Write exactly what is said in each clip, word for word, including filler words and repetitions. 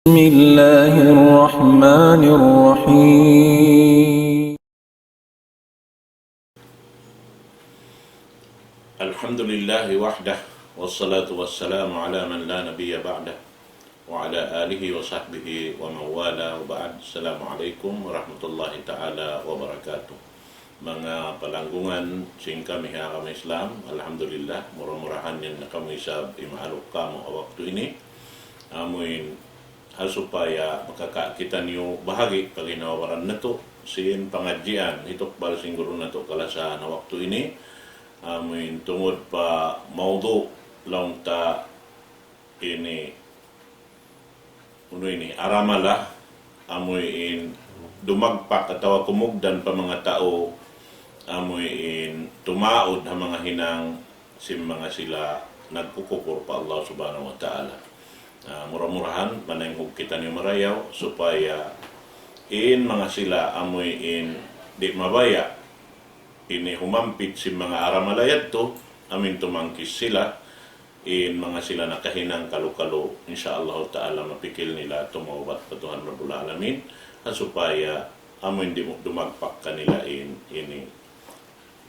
بسم الله الرحمن الرحيم. الحمد لله وحده، والصلاة والسلام على من لا نبي بعده، وعلى آله وصحبه ومن والاه، وبعد. السلام عليكم ورحمة الله تعالى وبركاته. Manga palanggungan sin kami ha agama Islam, alhamdulillah, mura-murahan yan na kamu isab imaaluk kamu ha waktu ini. Amuin ha supaya makakakita niyu bahagi' pa ginhawa-baran natu' sin pangadjian, hitukbal sin guru natu' kalasahan ha waktu ini. Amuin tungud pa mawdu' laung ta ini, unu ini, aramala, amuin dumagpak atawa kumugdan pa manga tau, amuin tumaud ha manga hinang sin manga sila nagkukupur pa Allah Subhanahu wa Ta'ala. Ah, mura-murahan, manaynghug kitaniyu marayaw, supaya in manga sila amuin di' mabaya' ini humampit sin manga aramala yadtu, amuin tumangkis sila, in manga sila nakahinang kalu-kalu, insya Allah Ta'ala mapikil nila tumawbat pa Tuhan Rabbul Alamin, ha supaya amuin di' mu-, dumagpak kanila in, ini,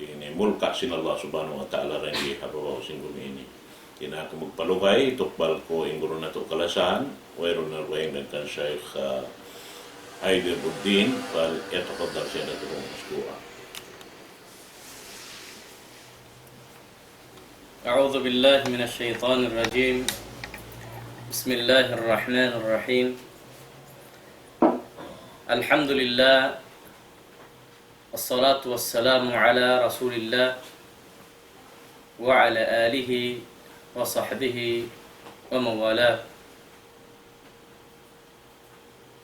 ini mulka' sin Allah Subhanahu wa Ta'ala dayn di ha babaw sin gumi ini. Di' na aku magpalugay, tukbal ku in guru natu' kalasahan, wayruun na dugaing dayn kan Shaykh, ah, Aidir Buddin, فليتفضل سيادته مشكورا. أعوذ بالله من الشيطان الرجيم. بسم الله الرحمن الرحيم. الحمد لله، والصلاة والسلام على رسول الله وعلى آله وصحبه ومن والاه.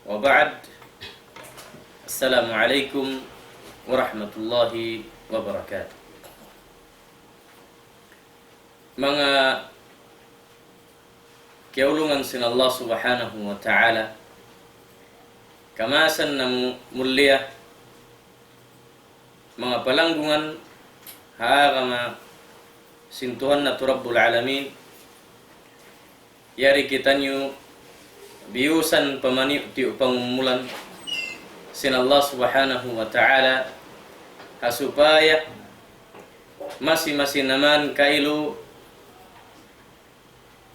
وبعد. السلام عليكم ورحمة الله وبركاته. Manga kiyaulungan sin Allah Subhanahu wa Ta'ala, kamaasan namu' mulia, manga palanggungan ha agama sin Tuhan natu' Rabbul Alamin, yari kitaniyu biyusan pa maniyu'-tiyu' pangumulan sin Allah Subhanahu wa Ta'ala, ha supaya masi-masi naman kailu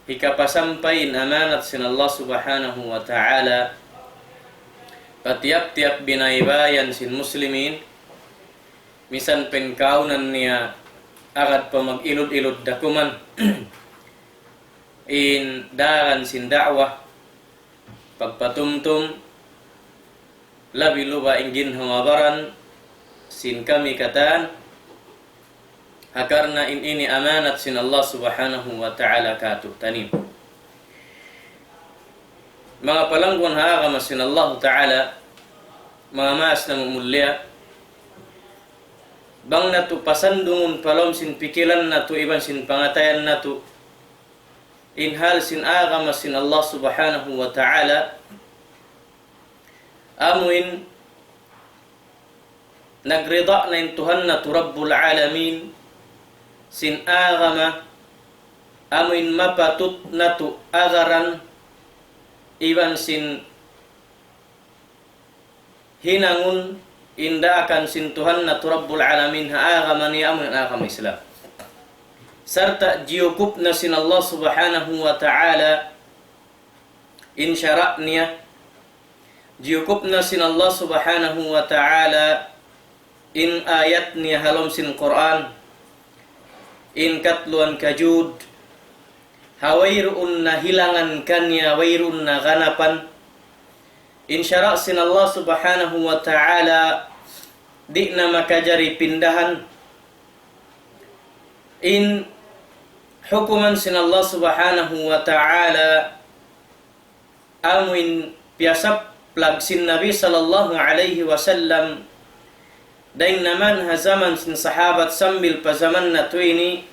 hikapasampay in amanat sin Allah Subhanahu wa Ta'ala pa tiyap-tiyap binaybayan sin muslimin, misan pa in kaawnan niya agad pa mag-ilud-ilud dakuman in daran sin da'wah, pagpatumtum, labi luba' in ginhawa-baran sin kami katan, ha karna' in ini amanat sin Allah Subhanahu wa Ta'ala kātu'niyu. Manga palanggungan ha agama sin Allah Ta'ala, manga maas namu' mulia, bang natu' pasandungun pa lawm sin pikilan natu' iban sin pangatayan natu', in hal sin agama sin Allah Subhanahu wa Ta'ala, amuin nagrida na in Tuhan natu' Rabbul Alamin sin agama, amuin mapatut natu' agaran iban sin hinangun in daakan sin Tuhan natu' Rabbul Alamin ha agama niya amuin agama Islam. Sarta' jiyukup na sin Allah Subhanahu wa Ta'ala in sara' niya, jiyukup na sin Allah Subhanahu wa Ta'ala in ayat niya ha lawm sin Qur'an, in katluan kajud, ha wayruun na hilangan kaniya, wayruun na ganapan. In sara' sin Allah Subhanahu wa Ta'ala di' na makajari pindahan. In hukuman sin Allah Subhanahu wa Ta'ala amuin piyasaplag sin Nabi sallallahu alayhi wasallam, dayn naman ha jaman sin sahabat sambil pa jaman natu' ini,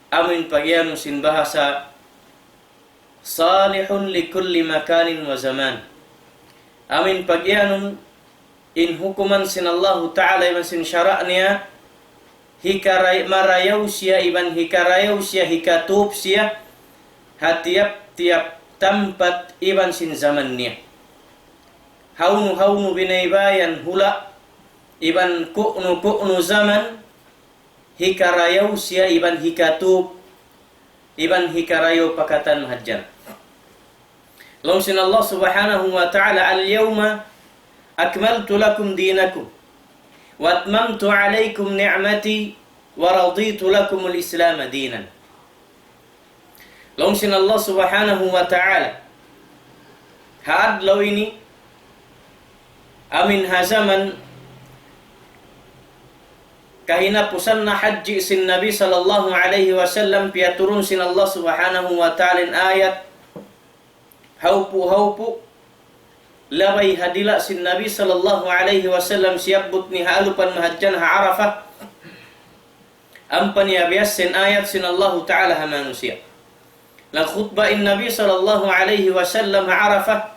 amuin pagiyanun sin bahasa صالح لكل مكان وزمان. Amuin pagiyanun in hukuman sin Allahu Ta'ala iban sin sara' niya, hikaray-, marayaw siya iban hikarayaw siya, hikatup siya, ha tiyap-tiyap tampat iban sin jaman niya. Hawnu-hawnu binaybayan hula' iban ku'nu-ku'nu jaman, hikarayaw siya iban hikatup iban hikarayaw pa katan mahadjan. Laung sin Allah Subhanahu wa Ta'ala, اليوم أكملت لكم دينكم وأتممت عليكم نعمتي ورضيت لكم الإسلام دينا. Laung sin Allah Subhanahu wa Ta'ala, ha adlaw ini, amu in ha jaman kahinapusan na hajji sin Nabi sallallahu alayhi wasallam, piyaturun sin Allah Subhanahu wa Ta'ala in ayat, hawpu'-hawpu', labay ha dila' sin Nabi sallallahu alayhi wasallam, siyabbut niya ha alupan mahadjan ha Arafah, ampa niya biyassa in ayat sin Allahu Ta'ala ha manusiya'. Nagkhutba in Nabi sallallahu alayhi wasallam ha Arafah,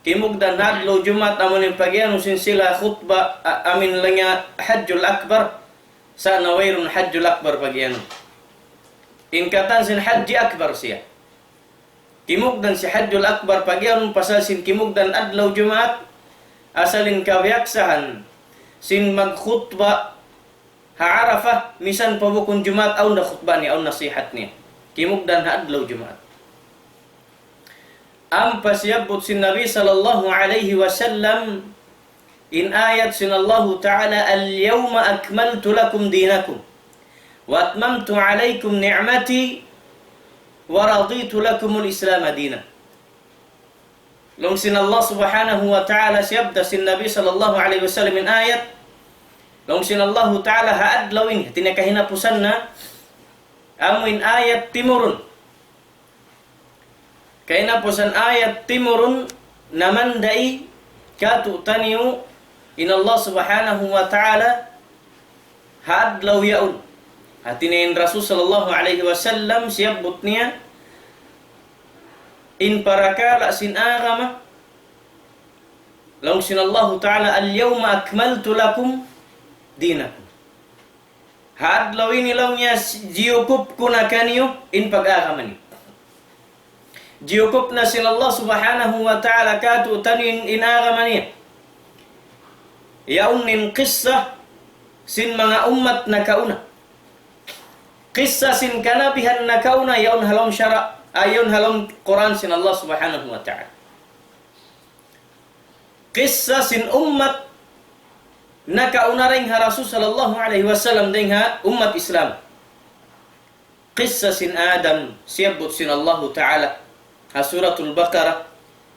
kimugdan ha adlaw Jumaat, amu in pagiyanun sin sila khutba, a-, amu in laung niya Hajjul Akbar, sa' na wayruun Hajjul Akbar pagiyanun. In katan sin Hajji Akbar siya. Kimugdan sin Hajjul Akbar pagiyanun pasal sin kimugdan adlaw Jumaat, asal in kabiyaksahan sin magkhutba ha Arafah, misan pa bukun Jumaat, awn da khutba niya, awn nasihat niya. Kimugdan ha adlaw Jumaat. Ampa siyabbut sin Nabi sallallahu alayhi wasallam in ayat sin Allahu Ta'ala, اليوم أكملت لكم دينكم وأتممت عليكم نعمتي ورضيت لكم الإسلام دينا. Laung sin Allah Subhanahu wa Ta'ala, siyabda sin Nabi sallallahu alayhi wasallam in ayat, laung sin Allahu Ta'ala, ha adlaw ini, hati niya kahinapusan na, amu in ayat timurun. Kahinapusan ayat timurun, namanday kātu'niyu in Allah Subhanahu wa Ta'ala ha adlaw yaun. Hati niya in Rasul sallallahu alayhi wasallam, siyabbut niya in parakala' sin agama, laung sin Allahu Ta'ala, اليوم أكملت لكم دينكم. Ha adlaw ini, laung niya, jiyukup ku na kaniyu in pag-agama niyu. Jiyukup na sin Allah Subhanahu wa Ta'ala kātu'niyu in, in agama niya. Yaun in kissa sin manga ummat nakauna. Kissa sin kanabihan nakauna, yaun ha lawm sara', a, yaun ha lawm Qur'an sin Allah Subhanahu wa Ta'ala. Kissa sin ummat nakauna dayn ha Rasul sallallahu alayhi wasallam, dayn ha ummat Islam. Kissa sin Adam, siyabbut sin Allahu Ta'ala ha Suratul Baqarah,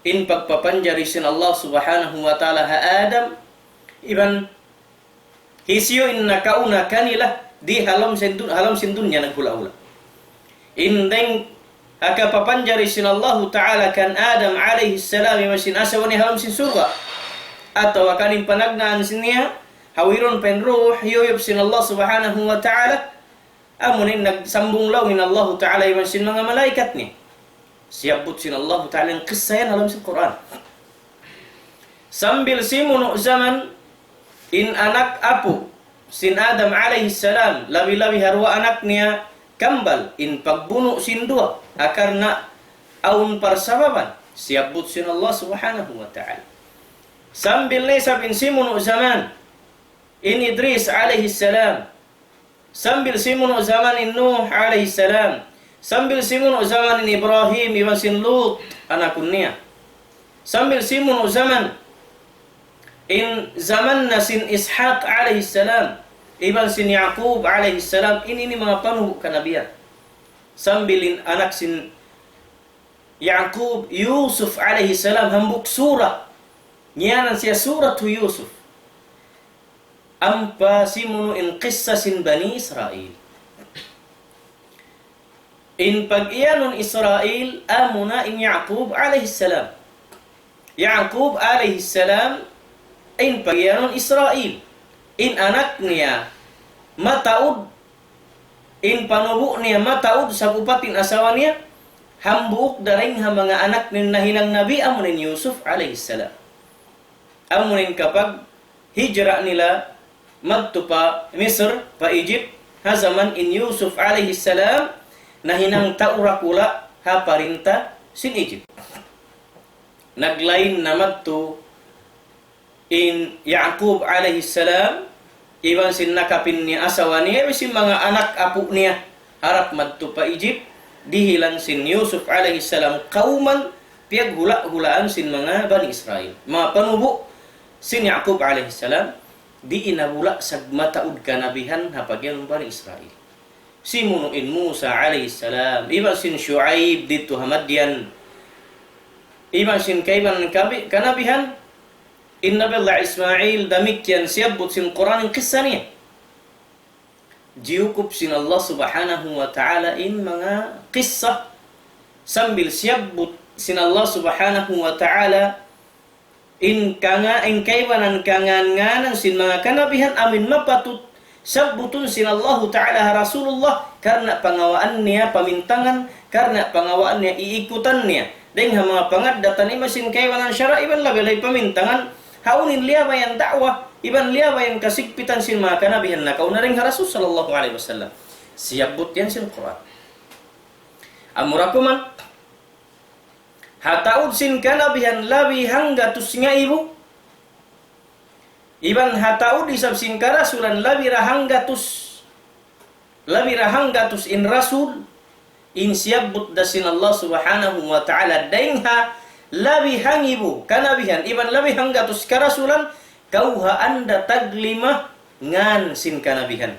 in pagpapanjari sin Allah Subhanahu wa Ta'ala ha Adam, iban hisiyu in nakauna kanila, di ha lawm sin dun-, ha lawm sin dunya naghula'-hula'. In dayn ha kapapanjari sin Allahu Ta'ala kan Adam alayhi salam iban sin asawa niya ha lawm sin surga'. Atawa kan in panagnaan sin niya, ha wayruun pa in ruh, hiyuyup sin Allah Subhanahu wa Ta'ala, amu in nagsambung laung in Allahu Ta'ala iban sin manga malaikat niya. Siyabbut sin Allahu Ta'ala in kissa yan ha lawm sin Qur'an. Sambil simunu' jaman, in anak apu' sin Adam alayhi salam, labi-labi ha duwa anak niya, kambal in pagbunu' sin duwa, ha karna' awn parsababan, siyabbut sin Allah Subhanahu wa Ta'ala. Sambil na isab in simunu' jaman, in Idris alayhi salam, sambil simunu' jaman in Nuh alayhi salam. Sambil simunu' jaman in Ibrahim iban sin Lut, anakun niya. Sambil simunu' jaman in jaman na sin Ishaq alayhi salam iban sin Yaqub alayhi salam. Ini, ini manga panubu' kanabihan. Sambil in anak sin Yaqub, Yusuf alayhi salam, hambuuk sura. Ngiyanan siya Suratu Yusuf. Ampa simunu' in kissa sin Bani Israil. In pag-iyanun Israil, amuna in Yaqub alayhi salam. Yaqub alayhi salam, in pag-iyanun Israil. In anak niya, mataud, in panubu' niya mataud, sagupat in asawa niya, hambuuk dayn ha manga anak niya nahinang nabi, amuna in Yusuf alayhi salam. Amuna in kapag hijra nila madtu pa Misr, pa Egypt, ha jaman in Yusuf alayhi salam, nahinang tau dakula' ha parinta sin Egypt. Naglain na madtu in Ya'qub alayhi salam, iban sin nakapin niya asawa niya, iban sin manga anak apu' niya, harap madtu pa Egypt, dihilan sin Yusuf alayhi salam kawman, piyaghula'-hulaan sin manga Bani Israil. Manga panubu' sin Ya'qub alayhi salam, di' na bula' sagmataud kanabihan ha pagiyanun Bani Israil. Simunu' in Musa alayhi salam, iban sin Shu'aib didtu ha Madyan, iban sin kaibanan kabi-, kanabihan, in Nabi Allah Ismail, damikkiyan siyabbut sin Qur'an in kissa niya. Jiyukup sin Allah Subhanahu wa Ta'ala in manga kissa, sambil siyabbut sin Allah Subhanahu wa Ta'ala in kanga-, in kaibanan kangan-nganan sin manga kanabihan amun mapatut sabbutun sin Allahu Ta'ala ha Rasulullah, karna' pangawaan niya pamintangan, karna' pangawaan niya iikutan niya. Dayng ha manga pangaddatan iban sin kaibanan sara' iban labi-labi pamintangan, ha unu in liyabayan da'wa, iban liyabayan kasigpitan sin manga kanabihan nakauna dayng ha Rasul sallallahu alayhi wasallam. Siyabbut yan sin Qur'an. Amura kuman, ha taud sin kanabihan labi hanggatus ngaibu, iban ha taud isab sin karasulan labi ra hanggatus, labi ra hanggatus in rasul, in siyabbut da sin Allah Subhanahu wa Ta'ala dayng ha labi hangibu kanabihan, iban labi hanggatus karasulan, kawhaan da taglima ngan sin kanabihan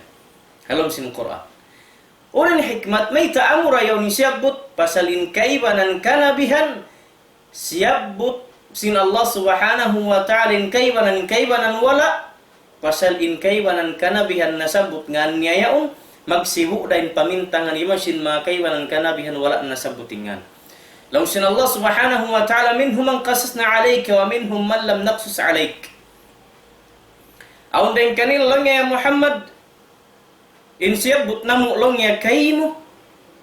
ha lawm sin Qur'an. Unu in hikmat mayta' amura yaun siyabbut? Pasal in kaibanan kanabihan, siyabbut sin Allah Subhanahu wa Ta'ala in kaibanan, in kaibanan wala', pasal in kaibanan kanabihan nasabbut ngan niya yaun, magsibu' da in pamintangan iban sin manga kaibanan kanabihan wala' nasabbut in ngan. Laung sin Allah Subhanahu wa Ta'ala, منهم من قصصنا عليك ومنهم من لم نقصص عليك. Awn dayn kanila laung niya ya Muhammad, in siyabbut namu' laung niya kaymu,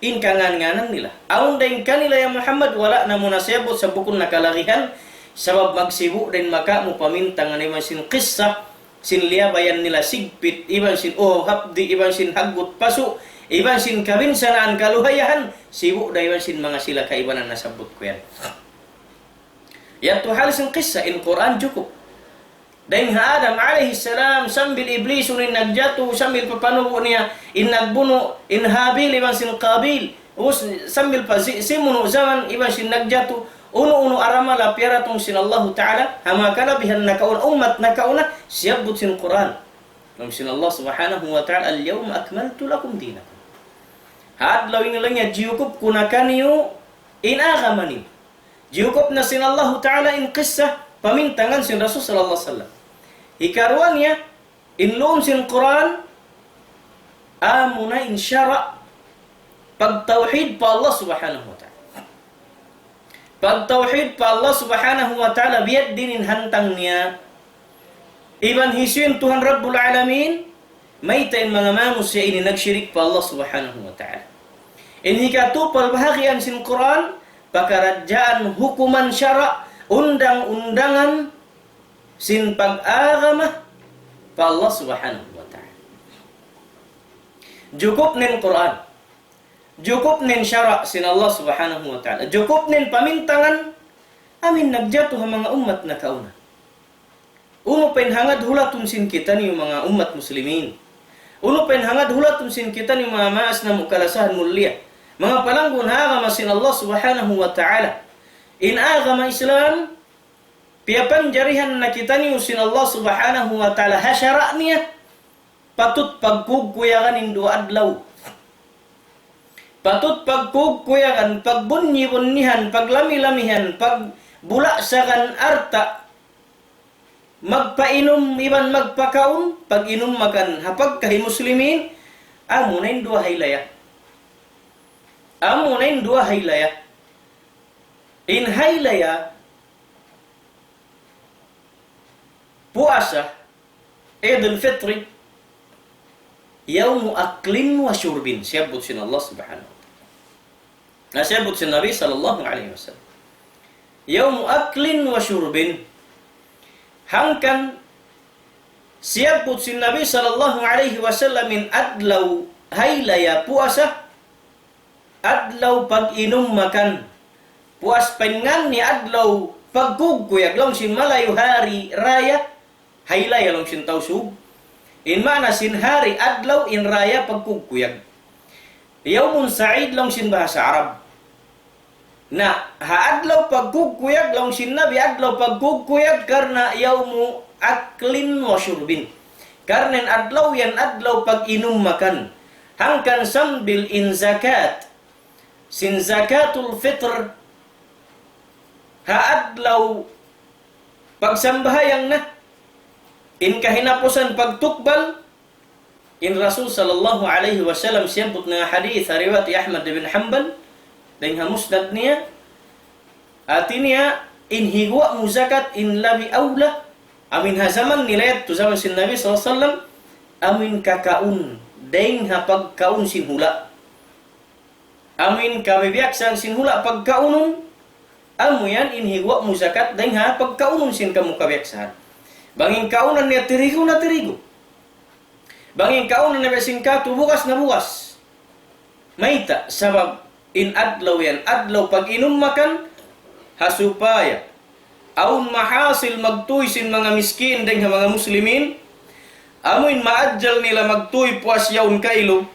in kangan-nganan nila. Awn dayn kanila ya Muhammad, wala' namu' na siyabbut sabab bukun na kalagihan, sabab magsibu' dayn makamu pamintangan iban sin kissa, sin liyabayan nila sigpit, iban sin uhaw hapdi', iban sin haggut pasu', iban sin kabinsanaan kaluhayahan, sibu' da iban sin manga sila kaibanan nasabbut ku yan. Yadtu hal sin kissa, in Qur'an jukup. Dayn ha Adam alayhi salam, sambil Iblis unu in nagjatu, sambil papanubu' niya, in nagbunu', in Habil iban sin Qabil. Ubus sambil pa si-, simunu' jaman iban sin nagjatu, unu-unu aramala piyaratung sin Allahu Ta'ala, ha manga kanabihan nakauna, ummat nakauna, siyabbut sin Qur'an. Laung sin Allah Subhanahu wa Ta'ala, اليوم أكملت لكم دينكم. Ha adlaw ini laung niya jiyukup ku na kaniyu in agama niyu. Jiyukup na sin Allahu Ta'ala in kissa pamintangan sin Rasul sallallahu alayhi wasallam. Hikaruwa niya, in lawm sin Qur'an, amuna in sara' pagtawhid pa Allah Subhanahu wa Ta'ala. Pagtawhid pa Allah Subhanahu wa Ta'ala, biya' diin in hantang niya. Iban hisiyu in Tuhan Rabbul Alamin, mayta' in manga manusiya' ini nagshirik pa Allah Subhanahu wa Ta'ala. In hikatu pagbahagian sin Qur'an, pakaradjaan hukuman sara', undang-undangan sin pag-agama pa Allah Subhanahu wa Ta'ala. Jukup na in Qur'an. Jukup na in sara' sin Allah Subhanahu wa Ta'ala. Jukup na in pamintangan amun nagjatu ha manga ummat nakauna. Unu pa in hangad hulatun sin kitaniyu manga ummat muslimin? Unu pa in hangad hulatun sin kitaniyu manga maas namu' kalasahan mulia, manga palanggun ha agama sin Allah Subhanahu wa Ta'ala? In agama Islam, piyapanjarihan na kitaniyu sin Allah Subhanahu wa Ta'ala ha sara' niya, patut pagkugkuyagan in duwa adlaw. Patut pagkugkuyagan, pagbunyi-bunyihan, paglamilamihan, pagbulaksagan alta', magpainum iban magpakaun, pag-inum makan, ha pagkahi muslimin, amuna in duwa haylaya. Amuna in duwa haylaya. In haylaya, puasa, Eid al-Fitri, يوم أكل وشرب, siyabbut sin Allah Subhanahu wa Ta'ala. Na siyabbut sin Nabi sallallahu alayhi wasallam. يوم أكل وشرب. Hangkan siyabbut sin Nabi sallallahu alayhi wasallam in adlaw haylaya puasa, adlaw pag-inum makan. Puas pa in ngan niya adlaw Pagkugkuyag laung sin Malayu hari raya, haylaya laung sin Tausug. In maana sin hari adlaw in raya pagkugkuyag. Yawmun sa'id laung sin bahasa Arab. Na, ha adlaw pagkugkuyag laung sin Nabi, adlaw pagkugkuyag karna' yawmu aklin wa shurbin. Karna' in adlaw yan adlaw pag-inum makan. Hangkan sambil in zakat, sin zakatul fitr, ha adlaw pagsambahayang na, in kahinapusan pagtukbal, in Rasul sallallahu alayhi wasallam siyabbut na hadith, riwayat Ahmad bin Hanbal, dayn ha musnad niya, hati niya, in higuwa' mu zakat in labi awla, amin ha zaman nila yadtu, zaman sin Nabi sallallahu alayhi wasallam, amin kakaun, dayn ha pagkaun sin hula'. Amin kabibiyaksahan sin hula' pagkaunun, amu yan in higuwa' mu zakat dayn ha pagkaunun sin kamu kabiyaksahan. Bang in kaunan niya tirigu na tirigu. Bang in kaunan niya sin katu' bugas na bugas. Mayta', sabab in adlaw yan, adlaw pag-inum makan, ha supaya awn mahasil magtuy sin manga miskin dayn ha manga muslimin, amuin maajal nila magtuy puas yaun kailu,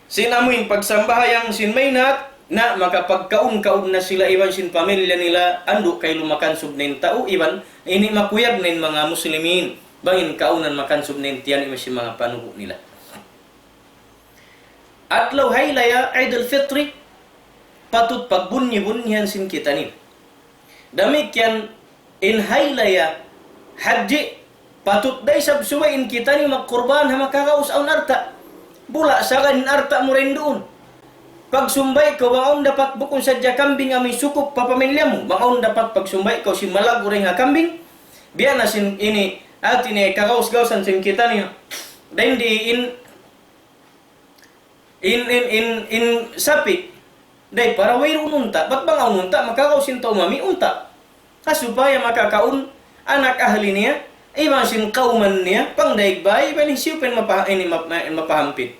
sin amuin pagsambahayang sin maynat, na makapagkaun-kaun na sila iban sin pamilya nila, andu' kailu makansub na in tau, iban ini makuyag na in manga muslimin, bang in kaunan makansub na in tiyan iban sin manga panubu' nila. Adlaw haylaya Eid al-Fitri, patut pagbunyi-bunyihan sin kitaniyu. Damikkiyan in haylaya hajji, patut da isab subay in kitaniyu magkurban ha makagaus awn alta'. Bula' sagan in alta' mu dayn duun. Pagsumbay kaw bang awn dapat bukun sadja kambing amuin sukup pa pamilya mu, bang awn dapat pagsumbay kaw sin malaggu' dayn ha kambing, biya' na sin ini, hati niya kagaus-gausan sin kitaniyu. Dayn di in In, in, in, in sapi', dayn para wayruun unta', bat bang awn unta', makakaun sin tau mami unta'. Ha supaya makakaun anak ahli niya, iban sin kawman niya, pangdaig bay, iban hisiyu pa in mapa-, ini map-, ma-, mapahampit.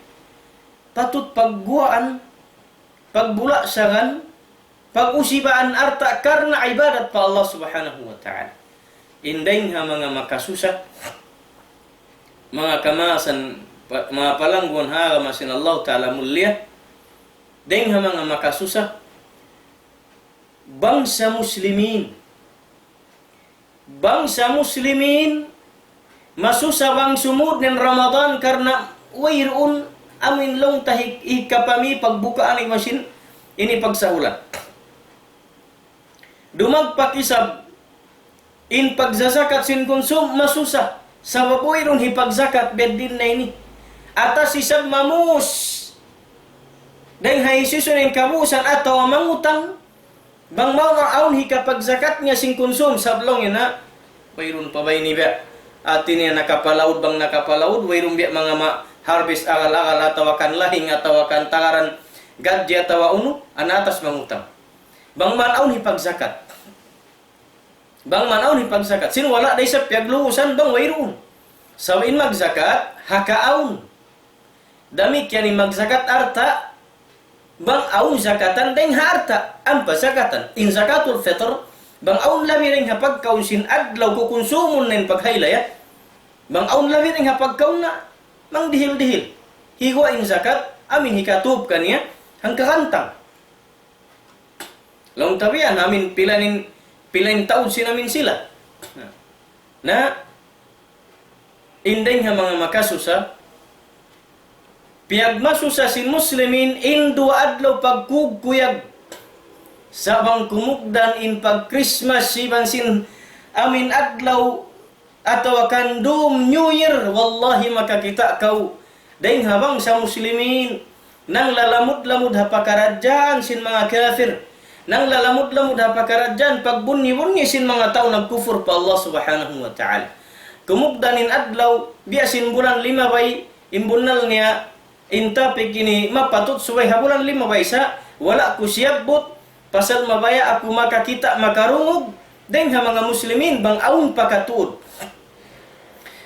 Patut pagguwaan, pagbulaksagan, pag-usibaan alta' karna' ibadat pa Allah Subhanahu wa Ta'ala. In dayn ha manga makasusa, manga kamaasan, pa-, manga palangguan ha agama sin Allah Ta'ala mulia, dayn ha manga makasusa, bangsa Muslimin, bangsa Muslimin, masusa bang sumud in Ramadan karna' wayruun amuin laung ta hi-, hikapami pagbukaan iban sin ini pagsahulan. Dumagpak isab in pagzazakat sin kunsum masusa. Sabab wayruun hipagzakat biya' diin na ini. Atas isab mamus. Dayn ha hisiyu-siyu in kabuusan atawa mangutang. Bang mawn awn hikapagzakat niya sin kunsum, sabab laung niya, wayruun pa bay ini biya'. Hati niya nakapalaud, bang nakapalaud, wayruun biya' manga ma-harvest agal-agal atawa kan lahing atawa kan tagaran gadji atawa unu, na atas mangutang. Bang man awn hipagzakat. Bang man awn hipagzakat. Sin wala' da isab piyagluusan bang wayruun. Sabab in magzakat, ha kaawn. Damikkiyan in magzakat alta', bang awn zakatan dayn ha alta', ampa zakatan. In zakatul fitr, bang awn labi dayn ha pagkaun sin adlaw kukunsumun na in paghaylaya. Bang awn labi dayn ha pagkaun na, mangdihil-dihil. Higuwa' in zakat, amuin hikatub kaniya, hangka kantang. Laung ta biya' yan, amuin pila in, pila in taud sin amuin sila. Na, in dayn ha manga makasusa, piyagmasusa sin Muslimin, in duwa adlaw pagkugkuyag. Sa' bang kumugdan in pag-Christmas, iban sin amuin adlaw, atawa kan dum New Year, wallahi makakita' kaw dayn ha bangsa Muslimin, nanglalamud-lamud ha pakaradjaan sin manga kafir, nanglalamud-lamud ha pakaradjaan pagbunyi-bunyi sin manga tau nagkufur pa Allah Subhanahu wa Ta'ala. Kumugdan in adlaw, biya' sin bulan limabay, in bunnal niya, in topic ini mapatut subay ha bulan limabay sa', wala' ku siyabbut, pasal mabaya' aku makakita' makarungug, dayn ha manga Muslimin, bang awn pa katuud.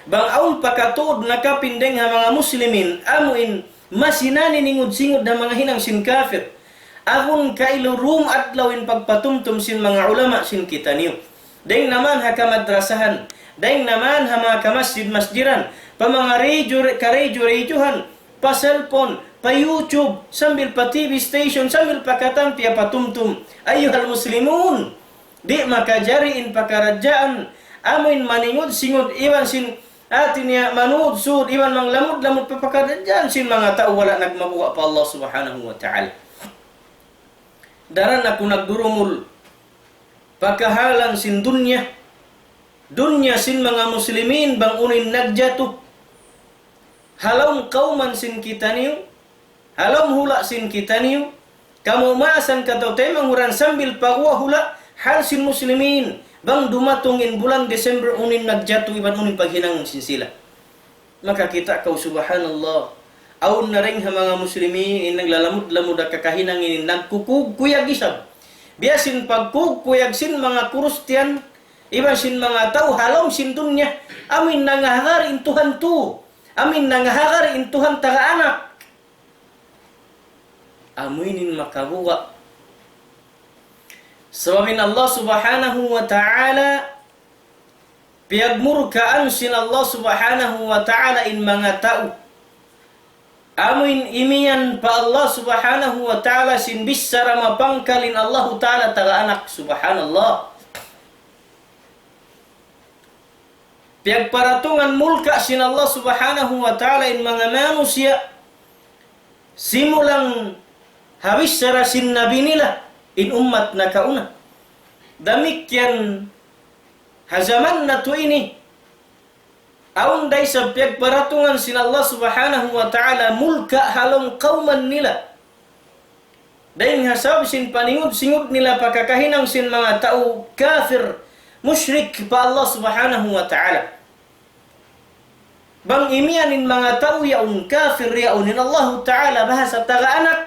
Bang awn pa katuud nakapin dayn ha manga Muslimin, amuin masi naningud-singud ha manga hinang sin kafir. Agun kailu dum adlaw in pagpatumtum sin manga ulama sin kitaniyu. Dayng na man ha kamadrasahan, dayng na man ha manga kamasjid-masjiran, pa manga radio, ka-radio-radiohan, pa cellphone, pa YouTube, sambil pa T V station, sambil pa katan piyapatumtum. Ayyuhal muslimun, di' makajari in pakaradjaan amuin maningud-singud iban sin hati niya manudsud iban manglamud-lamud pa pakaradjaan sin manga tau wala' nagmabuga' pa Allah Subhanahu wa Ta'ala. Daran aku nagdurumul pa kahalan sin dunya, dunya sin manga muslimin bang unu in nagjatu ha lawm kawman sin kitaniyu, ha lawm hula' sin kitaniyu, kamumaasan kataw-taymanghuran sambil pa guwa' hula' hal sin muslimin, bang dumatung in bulan December unu in nagjatu iban unu in paghinangun sin sila. Makakita' kaw, subhanallah. Awn na dayng ha manga muslimin in naglalamud-lamud ha kakahinang ini, nagkukuyag-kuyag isab. Biya' sin pagkukuyag sin manga Kristiyan, iban sin manga tau ha lawm sin dunya, amuin nangahagari in Tuhan tu, amuin nangahagari in Tuhan taga anak. Amuin in makabuga'. Sabab in Allah Subhanahu wa Ta'ala, piyagmurkaan sin Allah Subhanahu wa Ta'ala in manga tau. Amuin imiyan pa Allah Subhanahu wa Ta'ala sin bichara mapangkal in Allahu Ta'ala taga anak, subhanallah. Piyagparatungan mulka' sin Allah Subhanahu wa Ta'ala in manga manusiya', simulang ha bichara sin nabi nila, in ummat nakauna. Damikkiyan ha jaman natu' ini, awn da isab piyagparatungan sin Allah Subhanahu wa Ta'ala mulka' ha lawm kawman nila. Dayng ha sabab sin paningud-singud nila pa kakahinang sin manga tau kafir, mushrik pa Allah Subhanahu wa Ta'ala. Bang imiyan in manga tau yaun kafir yaun in Allahu Ta'ala bahasa taga anak,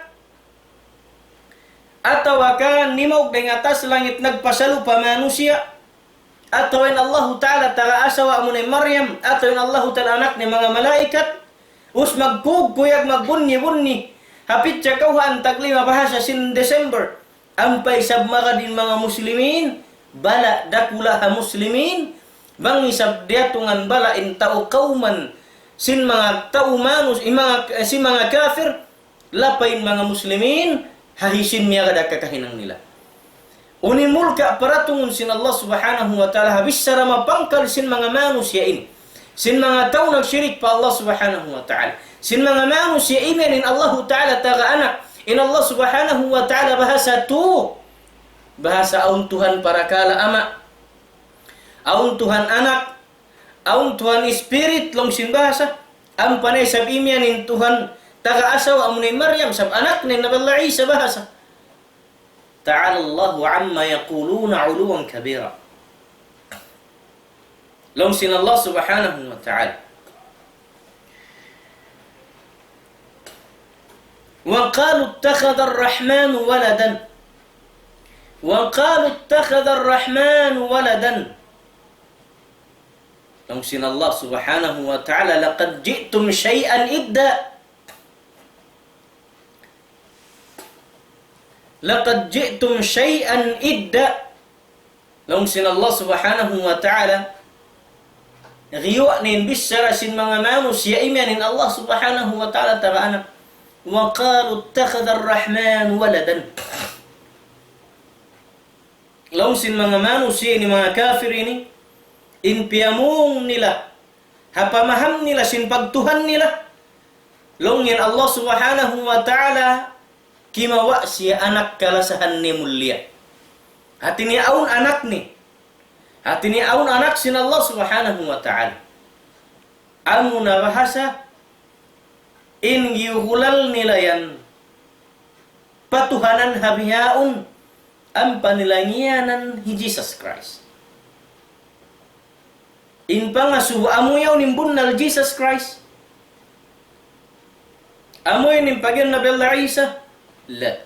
atawa ka nimaug dayng ha taas langit nagpasalu pa manusiya', atawa in Allahu Ta'ala taga asawa amu in Maryam, atawa in Allahu Ta'ala anak niya manga malaikat, us magkukuyag magbunyi-bunyi, ha pitsa kawhaan taglima bahasa sin December, ampa isab magad in manga muslimin, bala' dakula' ha muslimin, bang isab diyatungan bala' in tau kawman, sin manga tau manus-, in manga, sin manga kafir, lapay in manga muslimin, ha hisiyu in miyagad ha kakahinang nila. Unu in mulka' paratungun sin Allah Subhanahu wa Ta'ala, ha bichara mapangkal sin manga manusiya' ini. Sin manga tau nagshirik pa Allah Subhanahu wa Ta'ala. Sin manga manusiya' imiyan in Allahu Ta'ala taga anak. In Allah Subhanahu wa Ta'ala bahasa tu. Bahasa awn Tuhan parakala' ama'. Awn Tuhan anak. Awn Tuhan Spirit, laung sin bahasa. Ampa na isab imiyan in Tuhan taga asawa amu in Maryam, sab anak niya Nabi Allah Isa, bahasa. تعالى الله عما يقولون علوا كبيرا. Laung sin Allah Subhanahu wa Ta'ala. وقالوا اتخذ الرحمن ولدا. وقالوا اتخذ الرحمن ولدا. Laung sin Allah Subhanahu wa Ta'ala, لقد جئتم شيئا إدا. لقد جئتم شيئا إدا. Laung sin Allah Subhanahu wa Ta'ala, giwa' niya in bichara sin manga manusiya' imiyan in Allah Subhanahu wa Ta'ala taga anak. وقالوا اتخذ الرحمن ولدا. Laung sin manga manusiya' ini, manga kafir ini, in piyamung nila, ha pamaham nila sin pagtuhan nila, laung in Allah Subhanahu wa Ta'ala, kimawa' siya anak kalasahan niya mulia. Hati niya awn anak niya. Hati niya awn anak sin Allah Subhanahu wa Ta'ala. Amu na bahasa in giyuhulal nila yan patuhanan ha bihaun, ampa nila ngiyanan hi Jesus Christ. In pangasubu amu yaun in bunnal Jesus Christ? Amu yaun in pag'iyanun Nabi Allah Isa? La.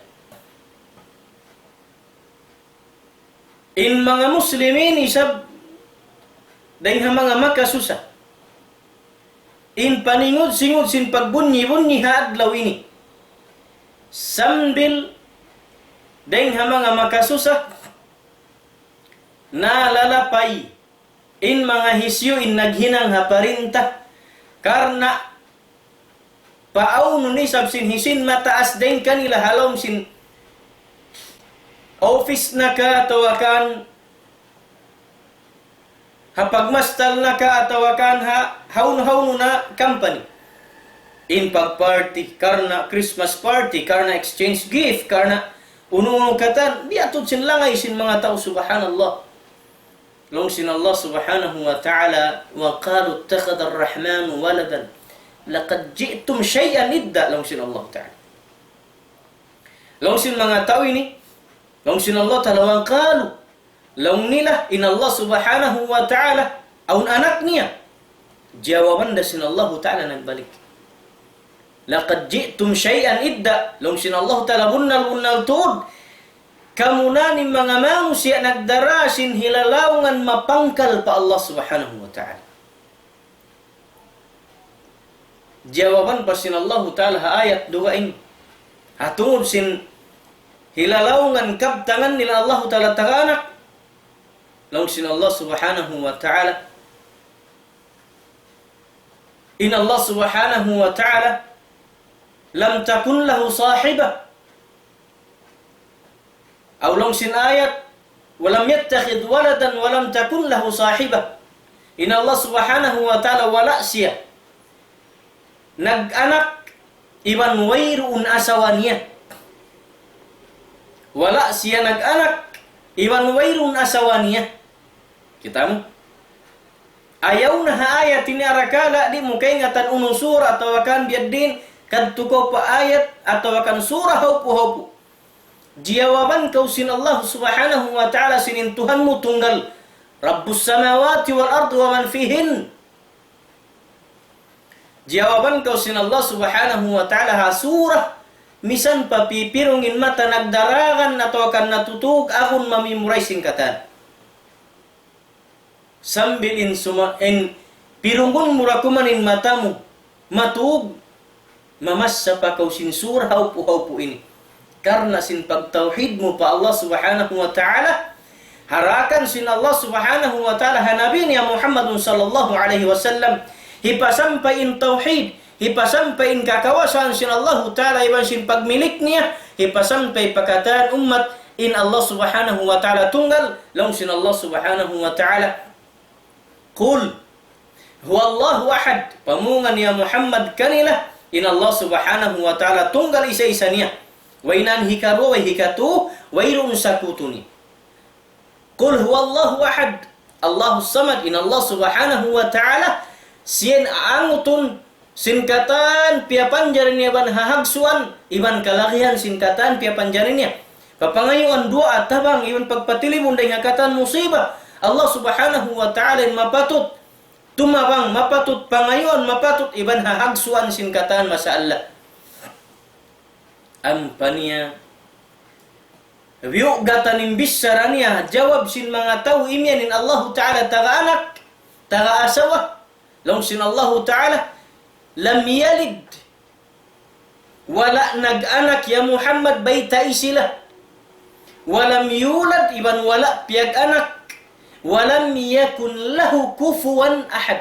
In manga Muslimin isab, dayng ha manga makasusa. In paningud-singud sin pagbunyi-bunyi ha adlaw ini. Sambil dayng ha manga makasusa, nalalapay in manga hisiyu in naghinang ha parinta, karna' paawnun isab sin hisiyu in mataas dayn kanila ha lawm sin office na ka atawa kan ha pagmastal na ka atawa kan ha hawnu-hawnu na company. In pag-party, karna' Christmas party, karna' exchange gift, karna' unu-unu katan, biya' tuud sin langay sin manga tau, subhanallah. Laung sin Allah subhanahu wa ta'ala, وقالوا اتخذ الرحمن ولدا لقد جئتم شيئا إدا, laung sin Allah ta'ala. Laung sin manga tau ini, laung sin Allah ta'ala, وقالوا, laung nila, in Allah subhanahu wa ta'ala, awn anak niya. Jawaban da sin Allah ta'ala nagbalik. لقد جئتم شيئا إدا, laung sin Allah ta'ala, bunnal-bunnal tuud kamu na ini manga manusiya' nagdara sin hilalaungan mapangkal pa Allah subhanahu wa ta'ala. Jawaban pa sin Allahu ta'ala ha ayat dugaing. Ha tungud sin hilalaungan kabtangan nila Allahu ta'ala taga anak. Laung sin Allah subhanahu wa ta'ala. In Allah subhanahu wa ta'ala, لم تكن له صاحبة. Aw laung sin ayat, ولم يتخذ ولدا ولم تكن له صاحبة. In Allah subhanahu wa ta'ala wala' siya nag-anak iban wayruun asawa niya. Wala' siya nag-anak iban wayruun asawa niya. Kita' mu? Ayaw na ha ayat ini arakala' di' mu kaingatan unu sura atawa kan biya' diin, kadtu kaw pa ayat atawa kan sura hawpu-hawpu. Jawaban kaw sin Allah subhanahu wa ta'ala sin in Tuhan mu tunggal. رب السماوات والأرض ومن فيهن. Jawaban kaw sin Allah subhanahu wa ta'ala ha sura, misan pa pipirung in mata nagdaragan atawa kan natutug agun mamimuray sin katan. Sambil in suma-, in pirungun mu ra kuman in mata mu, matug, mamassa pa kaw sin sura hawpu-hawpu ini. Karna' sin pagtawhid mu pa Allah subhanahu wa ta'ala, ha rakan sin Allah subhanahu wa ta'ala, ha Nabi niya Muhammadun sallallahu alayhi wasallam, hipasampay in tawhid, hipasampay in kakawasaan sin Allahu ta'ala, iban sin pagmilik niya, hipasampay pa katan ummat, in Allah subhanahu wa ta'ala tunggal, laung sin Allah subhanahu wa ta'ala. قل هو الله أحد. Pamungan ya Muhammad kanila, in Allah subhanahu wa ta'ala tunggal isa-isa niya. Way na hikaruwa, way hikatu, wayruun sakutu niya. قل هو الله أحد. الله الصمد. In Allah subhanahu wa ta'ala, siya in angutun sin katan piyapanjari niya iban hahagsuan, iban kalagihan sin katan piyapanjari niya. Papangayuan duwaa, tabang, iban pagpatilibun dayn ha katan musiba. Allah subhanahu wa ta'ala in mapatut tumabang, mapatut pangayuan, mapatut iban hahagsuan sin katan masa Allah. Ampa niya, biyugatan in bichara niya, jawab sin manga tau imiyan in Allahu ta'ala taga anak, taga asawa. Laung sin Allahu ta'ala, لم يلد, wala' nag-anak ya Muhammad baytai sila. ولم يولد, iban wala' piyag-anak. ولم يكن له كفوا أحد.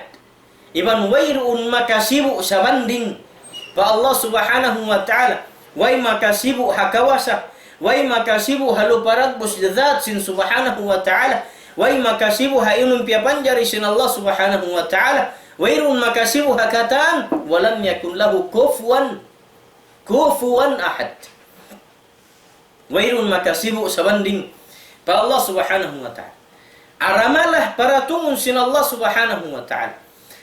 Iban wayruun makasibu' sabanding pa Allah subhanahu wa ta'ala. Way makasibu' ha kawasa. Way makasibu' ha lupa dagbus dhat sin subhanahu wa ta'ala. Way makasibu' ha inun piyapanjari sin Allah subhanahu wa ta'ala. Wayruun makasibu' ha katan. ولم يكن له كفوا, كفوا أحد. Wayruun makasibu' sabanding pa Allah subhanahu wa ta'ala. Aramala paratungun sin Allah subhanahu wa ta'ala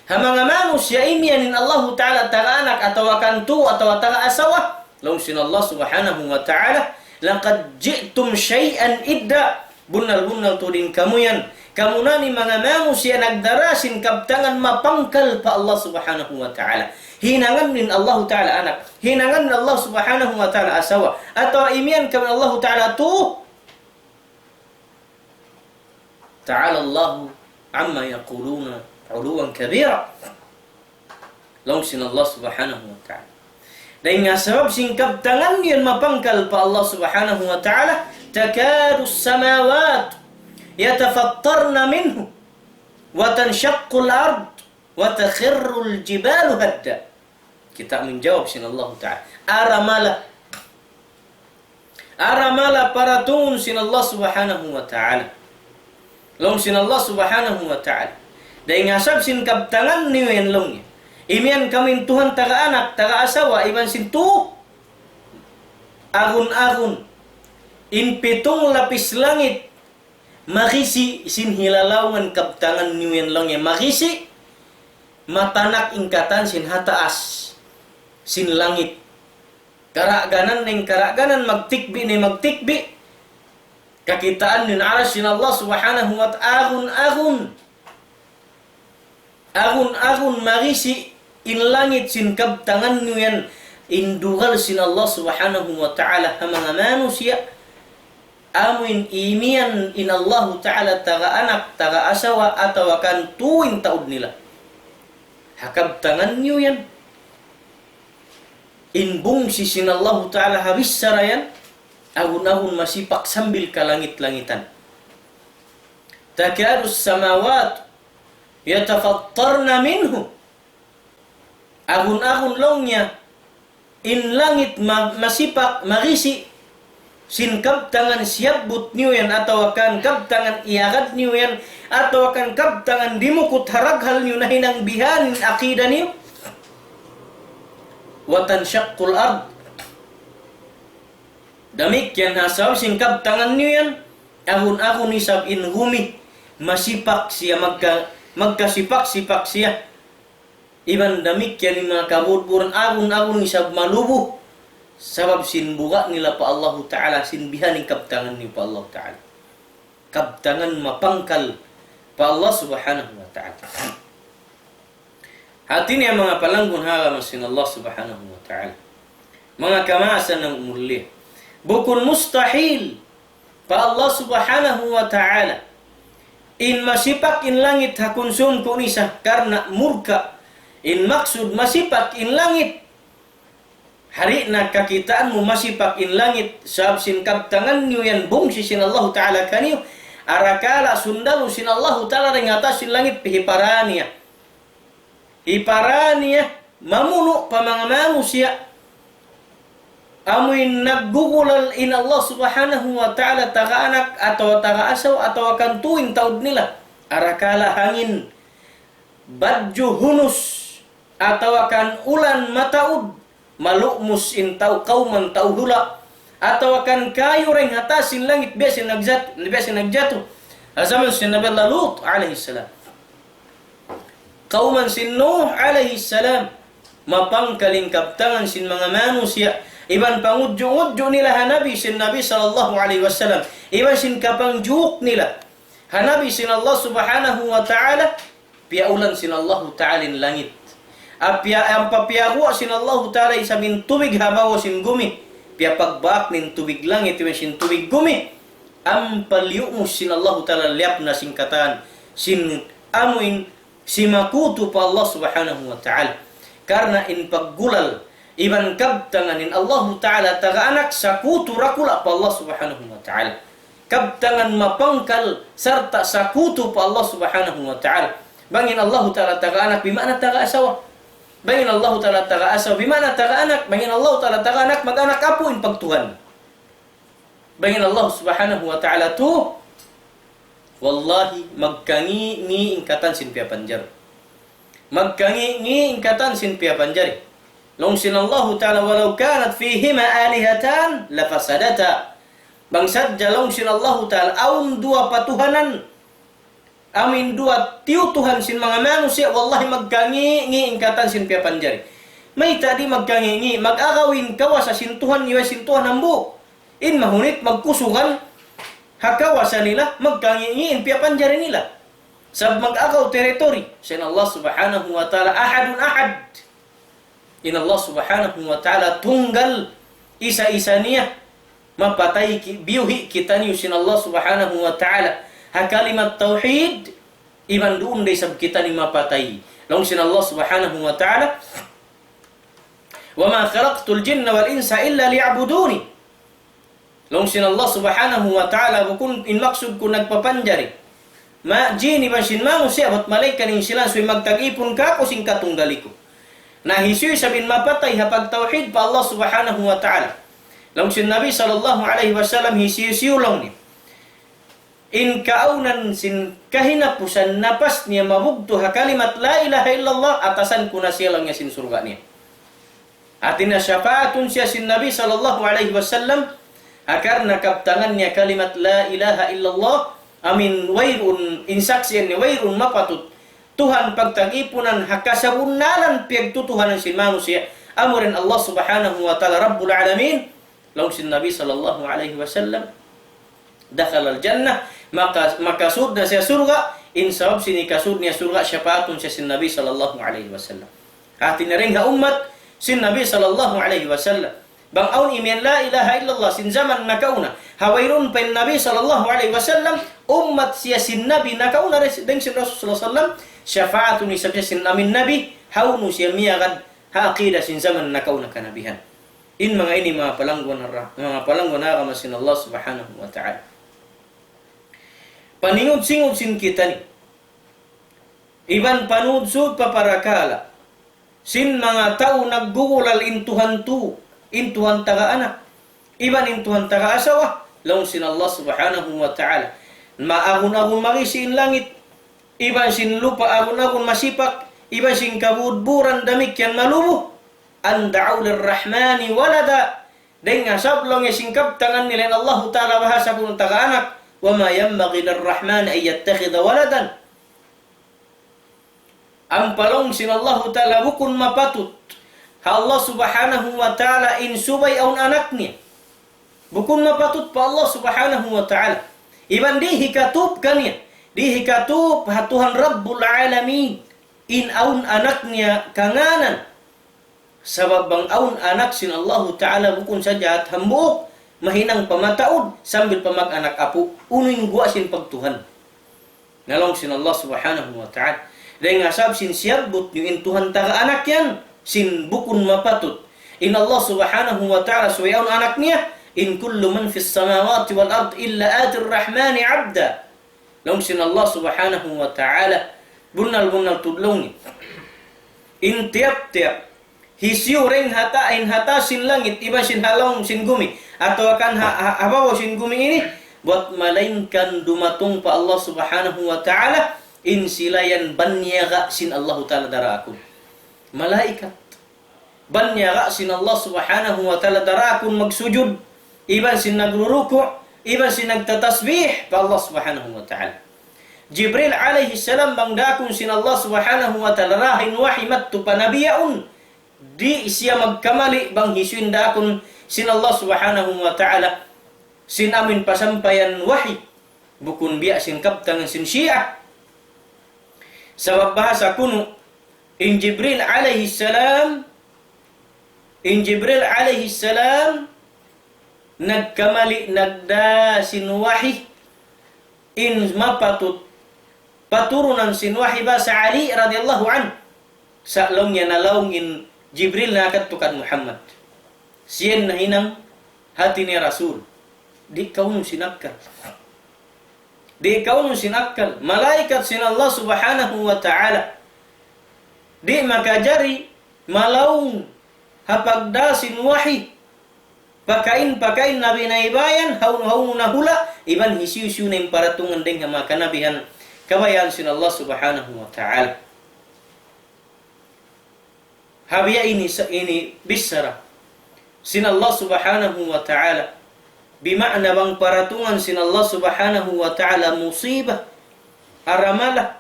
ha manga manusiya' imiyan in Allahu ta'ala taga anak atawa kan tū atawa taga asawa. Laung sin Allah subhanahu wa ta'ala, لقد جئتم شيئا إدا. Bunnal-bunnal tuud in kamu yan. Kamu na ini manga manusiya' nagdara sin kabtangan mapangkal pa Allah subhanahu wa ta'ala. Hinangan in Allahu ta'ala anak. Hinangan in Allah subhanahu wa ta'ala asawa. Atawa imiyan kamu in Allahu ta'ala tū. تعالى الله عما يقولون علوا كبيرا. Laung sin Allah subhanahu wa ta'ala. Dayn ha sabab sin kabtangan yan mapangkal pa Allah subhanahu wa ta'ala, تكاد السماوات يتفطرن منه وتنشق الأرض وتخر الجبال هدا. Kita' mu in jawab sin Allah Ta'ala. Aramala. Aramala paratungun sin Allah Subhanahu wa Ta'ala. Laung sin Allah Subhanahu wa Ta'ala. Dayn ha sabab sin kabtangan niyu yan laung niya. Imiyan kamu in Tuhan taga anak, taga asawa, iban sin tu. Agun-agun. In pitung lapis langit magisi sin hilalaungan kabtangan niyu yan laung niya. Magisi, matanak in katan sin ha taas sin langit. Karaganan na in karaganan, magtikbi' na in magtikbi'. Kakitaan niyu in aras sin Allah Subhanahu wa Ta'ala, agun-agun. Agun-agun magisi in langit sin kabtangan niyu yan, in dugal sin Allah Subhanahu wa Ta'ala ha manga manusiya', amu in imiyan in Allahu Ta'ala taga anak, taga asawa, atawa kan tuud in taud nila. Ha kabtangan niyu yan, in bungsi sin Allahu Ta'ala ha bichara yan, agun-agun masipak sambil kalangit-langitan. تكاد السماوات يتفطرن منه. Agun-agun laung niya, in langit ma-, masipak, magisi, sin kabtangan siyabbut niyu yan, atawa kan kabtangan iyagad niyu yan, atawa kan kabtangan dimukut ha raghal niyu, nahinang bihan in akida niyu. وتنشق الأرض. Damikkiyan ha sabab sin kabtangan niyu yan, agun-agun isab in gumi, masipak siya, magka-, magkasipak-sipak siya. Iban damikkiyan in manga kabudburan, agun-agun isab malubu. Sabab sin buga' nila pa Allahu Ta'ala, sin bihan in kabtangan niyu pa Allahu Ta'ala. Kabtangan mapangkal pa Allah Subhanahu wa Ta'ala. Hati niya manga palanggun ha agama sin Allah Subhanahu wa Ta'ala. Manga kamaasan namu' mulliya. Bukun mustahil pa Allah Subhanahu wa Ta'ala in masipak in langit ha kunsum kunisa karna' murka. In maksud masipak in langit, hari na kakitaan mu masipak in langit, sabab sin kabtangan niyu yan bungsi sin Allahu Ta'ala kaniyu, arakala' sundalu sin Allahu Ta'ala dayn ha taas sin langit, pihipara niya. Hipara niya, mamunu' pa manga manusiya'. Amu in naggugulal in Allah Subhanahu wa Ta'ala taga anak, atawa taga asawa, atawa kan tuud in taud nila. Arakala' hangin, badju' hunus, atawa kan ulan mataud, malu'mus in tau kawman tau hula', atawa kan kayu dayn ha taas sin langit biya' sin nagjat-, biya' sin nagjatu. Ha jaman sin Nabi Allah Lut alayhi salam. Kawman sin Nuh alayhi salam, mapangkal in kabtangan sin manga manusiya', iban pangudju'-ngudju' nila ha Nabi sin Nabi sallallahu alayhi wasallam, iban sin kapangjuk nila ha Nabi sin Allah Subhanahu wa Ta'ala, piyaulan sin Allahu Ta'ala in langit. Apiya, ampa piyaguwa' sin Allahu Ta'ala isab in tubig ha babaw sin gumi. Piyapagbak in tubig langit iban sin tubig gumi. Ampa liyu'mus sin Allahu Ta'ala liyap na sin katan sin amuin simakutu pa Allah Subhanahu wa Ta'ala. Karna' in paggulal iban kabtangan in Allahu Ta'ala taga anak sakutu dakula' pa Allah Subhanahu wa Ta'ala. Kabtangan mapangkal sarta' sakutu pa Allah Subhanahu wa Ta'ala. Bang in Allahu Ta'ala taga anak, bima'na taga asawa. Bang in Allahu Ta'ala taga asawa, bima'na taga anak. Bang in Allahu Ta'ala taga anak, mag-anak apu' in pagtuhan. Bang in Allah Subhanahu wa Ta'ala tu, wallahi, magkangi'-ngi' in katan sin piyapanjari. Magkangi'-ngi' in katan sin piyapanjari. Laung sin Allahu Ta'ala, ولو كانت فيهما آلهتان لفسدتا. Bang sadja laung sin Allahu Ta'ala, awn duwa patuhanan, amuin duwa tiyutuhan sin manga manusiya', wallahi magkangi'-ngi' in katan sin piyapanjari. Mayta' di' magkangi'-ngi', mag-agaw in kawasa sin Tuhan iban sin Tuhan hambuuk. In mahunit magkusugan ha kawasa nila, magkangi'-ngi' in piyapanjari nila. Sabab mag-agaw territory. Sin Allah Subhanahu wa Ta'ala, ahadun ahad. In Allah Subhanahu wa Ta'ala tunggal, isa-isa niya. Mapatay ki-, biyuhi' kitaniyu sin Allah Subhanahu wa Ta'ala ha kalimat tawhid, iban duun da isab kitaniyu mapatay. Laung sin Allah Subhanahu wa Ta'ala, وما خلقت الجن والإنس إلا ليعبدون. Laung sin Allah Subhanahu wa Ta'ala, bukun in maksud ku nagpapanjari ma jin iban sin manusiya', bat malayngkan in sila subay magtag-ipun kāku' sin katunggali ku. Na hisiyu isab in mapatay ha pagtawhid pa Allah Subhanahu wa Ta'ala. Laung sin Nabi sallallahu alayhi wasallam, hisiyu-siyu laung niya in kaawnan sin kahinapusan napas niya mabugtu' ha kalimat la ilaha illallah, atasan ku na siya laung niya sin surga' niya. Hāti niya shafaatun siya sin Nabi sallallahu alayhi wasallam, ha karna' kabtangan niya kalimat la ilaha illallah, amin wayruun, in saksian niya wayruun mapatut Tuhan pagtag-ipunan ha kasabunnalan piyagtutuhanan sin manusiya', amura in Allah Subhanahu wa Ta'ala Rabbul Alamin, laung sin Nabi sallallahu alayhi wasallam, دخل الجنة, maka-, makasud na siya surga', in sabab sin hikasud niya surga', shafaatun siya sin Nabi sallallahu alayhi wasallam. Hāti niya dayn ha ummat sin Nabi sallallahu alayhi wasallam. Bang awn imiyan la ilaha illallah sin jaman nakauna, ha wayruun pa in Nabi sallallahu alayhi wasallam, ummat siya sin Nabi nakauna dayn, dayn sin Rasul sallallahu alayhi wasallam, shafaatun isab siya sin amin Nabi, hawnu siya miyagad ha aqida sin jaman nakauna kanabihan. In manga ini manga palangguan ra-, manga palangguan agama sin Allah Subhanahu wa Ta'ala. Paningud-singud sin kitaniyu. Iban panudsud pa parakala' sin manga tau naggugulal in Tuhan tu, in Tuhan taga anak, iban in Tuhan taga asawa, laung sin Allah Subhanahu wa Ta'ala. Maagun-agun magisi in langit, iban sin lupa' agun-agun masipak, iban sin kabudburan damikkiyan malubu. أن دعوا للرحمن ولدا. Dayn ha sabab laung niya sin kabtangan nila in Allahu Ta'ala bahasa kunu' taga anak. وما ينبغي للرحمن أن يتخذ ولدا. Ampa laung sin Allahu Ta'ala bukun mapatut ha Allah Subhanahu wa Ta'ala in subay awn anak niya. Bukun mapatut pa Allah Subhanahu wa Ta'ala. Iban di' hikatup kaniya. Di' hikatup ha Tuhan Rabbul Alamin in awn anak niya kangānan. Sabab bang awn anak sin Allahu Ta'ala bukun sadja hat hambuuk, mahinang pa mataud, sambil pa mag-anak apu', unu in guwa' sin pagtuhan. Na laung sin Allah Subhanahu wa Ta'ala. Dayn ha sabab sin siyabbut niyu in Tuhan taga anak yan, sin bukun mapatut. In Allah Subhanahu wa Ta'ala subay awn anak niya, إن كل من في السماوات والأرض إلا آتي الرحمن عبدا. Laung sin Allah Subhanahu wa Ta'ala, bunnal-bunnal tuud laung niya. In tiyap-tiyap hisiyu dayn ha ta-, in ha taas sin langit, iban sin ha lawm sin gumi, atawa kan ha, ha, ha babaw sin gumi ini, bat malaingkan dumatung pa Allah Subhanahu wa Ta'ala, in sila yan banyaga sin Allahu Ta'ala daraakun. Malaikat. Banyaga sin Allah Subhanahu wa Ta'ala daraakun magsujud, iban sin nagruruku', iban sin nagtatasbih pa Allah Subhanahu wa Ta'ala. Jibril alayhi salam bang daakun sin Allah Subhanahu wa Ta'ala dayn wahi madtu pa nabi yaun, di' siya magkamali bang hisiyu in daakun sin Allah Subhanahu wa Ta'ala sin amin pasampayan wahi, bukun biya' sin kabtangan sin Shia. Sabab bahasa kunu', in Jibril alayhi salam, in Jibril alayhi salam, nagkamali, nagdā sin wahi, in mapatut paturunan sin wahi bahasa Ali radiyallahu anhu. Sa' laung niya nalaung in Jibril nakadtu kan Muhammad. Siya in nahinang hāti niya Rasul. Di' kaunu sin akkal. Di' kaunu sin akkal. Malaikat sin Allah Subhanahu wa Ta'ala. Di' makajari malaung ha pagdā sin wahi. Pakain-pakain na binaybayan, hawnu-hawnu na hula', iban hisiyu-siyu na in paratungan dayn ha manga kanabihan, kabayaan sin Allah Subhanahu wa Ta'ala. Ha biya' ini sa-, ini bichara sin Allah Subhanahu wa Ta'ala. Bima'na bang paratungan sin Allah Subhanahu wa Ta'ala musiba, aramala,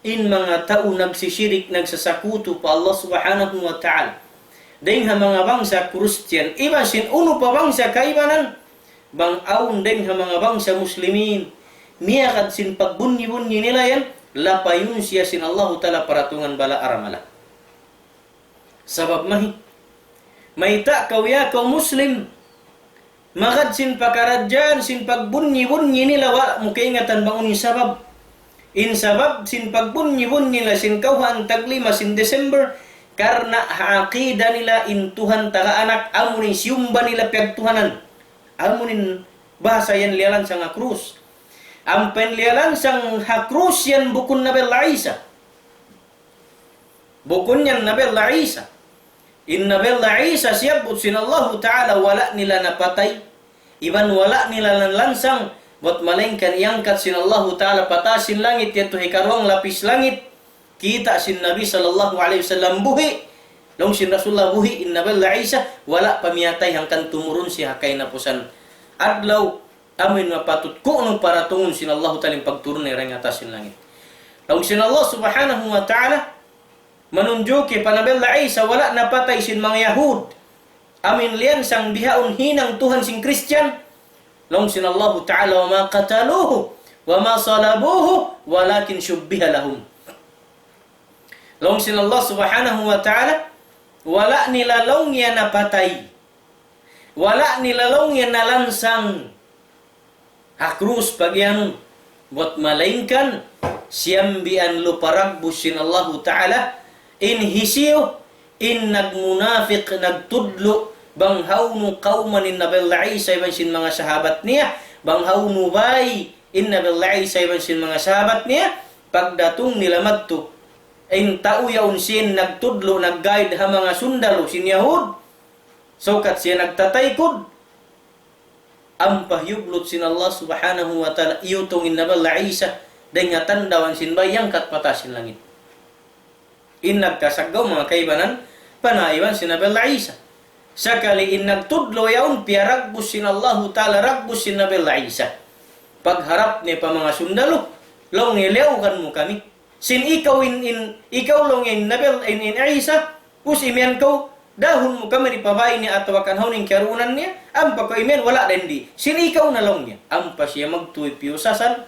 in manga tau nagsisirik, nagsasakutu pa Allah Subhanahu wa Ta'ala. Dayn ha manga bangsa Kristiyan, iban sin unu pa bangsa kaibanan, bang awn dayn ha manga bangsa Muslimin, miyagad sin pagbunyi-bunyi nila yan, lapayun siya sin Allahu Ta'ala paratungan bala aramala. Sabab mahi. Mayta' kaw ya kaw Muslim, magad sin pakaradjaan sin pagbunyi-bunyi nila wala' mu kaingatan bang unu in sabab. In sabab sin pagbunyi-bunyi nila sin kawhaan tag lima sin December, karna' ha aqida nila in Tuhan taga anak amu in siyumba nila piyagtuhanan. Amuin bahasa yan liyalansang ha krus. Ampa in liyalansang ha krus yan bukun Nabi Allah Isa. Bukun yan Nabi Allah Isa. In Nabi Allah Isa siyabbut sin Allahu Ta'ala wala' nila napatay. Iban wala' nila nalansang, bat malaingkan iyangkat sin Allahu Ta'ala pa taas sin langit, yadtu ha ikaruwang lapis langit. Kita' sin Nabi sallallahu alayhi wasallam buhi'. Laung sin Rasulullah buhi', in Nabi Allah Isa, wala' pa miyatay hangkan tumurun siya ha kahinapusan adlaw, amuin mapatut kunu' paratungun sin Allahu Ta'ala in pagturun niya dayn ha taas sin langit. Laung sin Allah Subhanahu wa Ta'ala, manunjuki pa Nabi Allah Isa, wala' napatay sin manga Yahud. Amuin liyansang bihaun hinang Tuhan sin Kristiyan. Laung sin Allahu Ta'ala, وما قتلوه وما صلبوه ولكن شبه لهم. Laung sin Allah Subhanahu wa Ta'ala, wala' nila laung niya napatay. Wala' nila laung niya nalansang ha krus pagiyanun. Bat malaingkan, siyambian lupa ragbus sin Allahu Ta'ala, in hisiyu, in nagmunapik, nagtudlu', bang hawnu kawman in Nabi Allah Isa iban sin manga sahabat niya, bang hawnu bāy in Nabi Allah Isa iban sin manga sahabat niya, pagdatung nila madtu, in tau yaun sin nagtudlu', nag-guide ha manga sundalu sin Yahud, sukat siya nagtataykud, ampa hiyublut sin Allah Subhanahu wa Ta'ala, iyutung in Nabi Allah Isa, dayn ha tandawan sin bāy iyangkat pa taas sin langit. In nagkasaggaw manga kaibanan, panaiban sin Nabi Allah Isa. Sakali in nagtudlu' yaun, piyaragbus sin Allahu Ta'ala, ragbus sin Nabi Allah Isa. Pagharap niya pa manga sundalu, laung niya, liyawgan mu kami. Sin ikaw in, in, ikaw laung in Nabi, in, in Isa, us imiyan kaw, dahun mu kami di pa bāy niya atawa kan hawnu in kiyaruunan niya, ampa kaw imiyan wala' da in di. Sin ikaw na laung niya. Ampa siya magtuy piyusasan,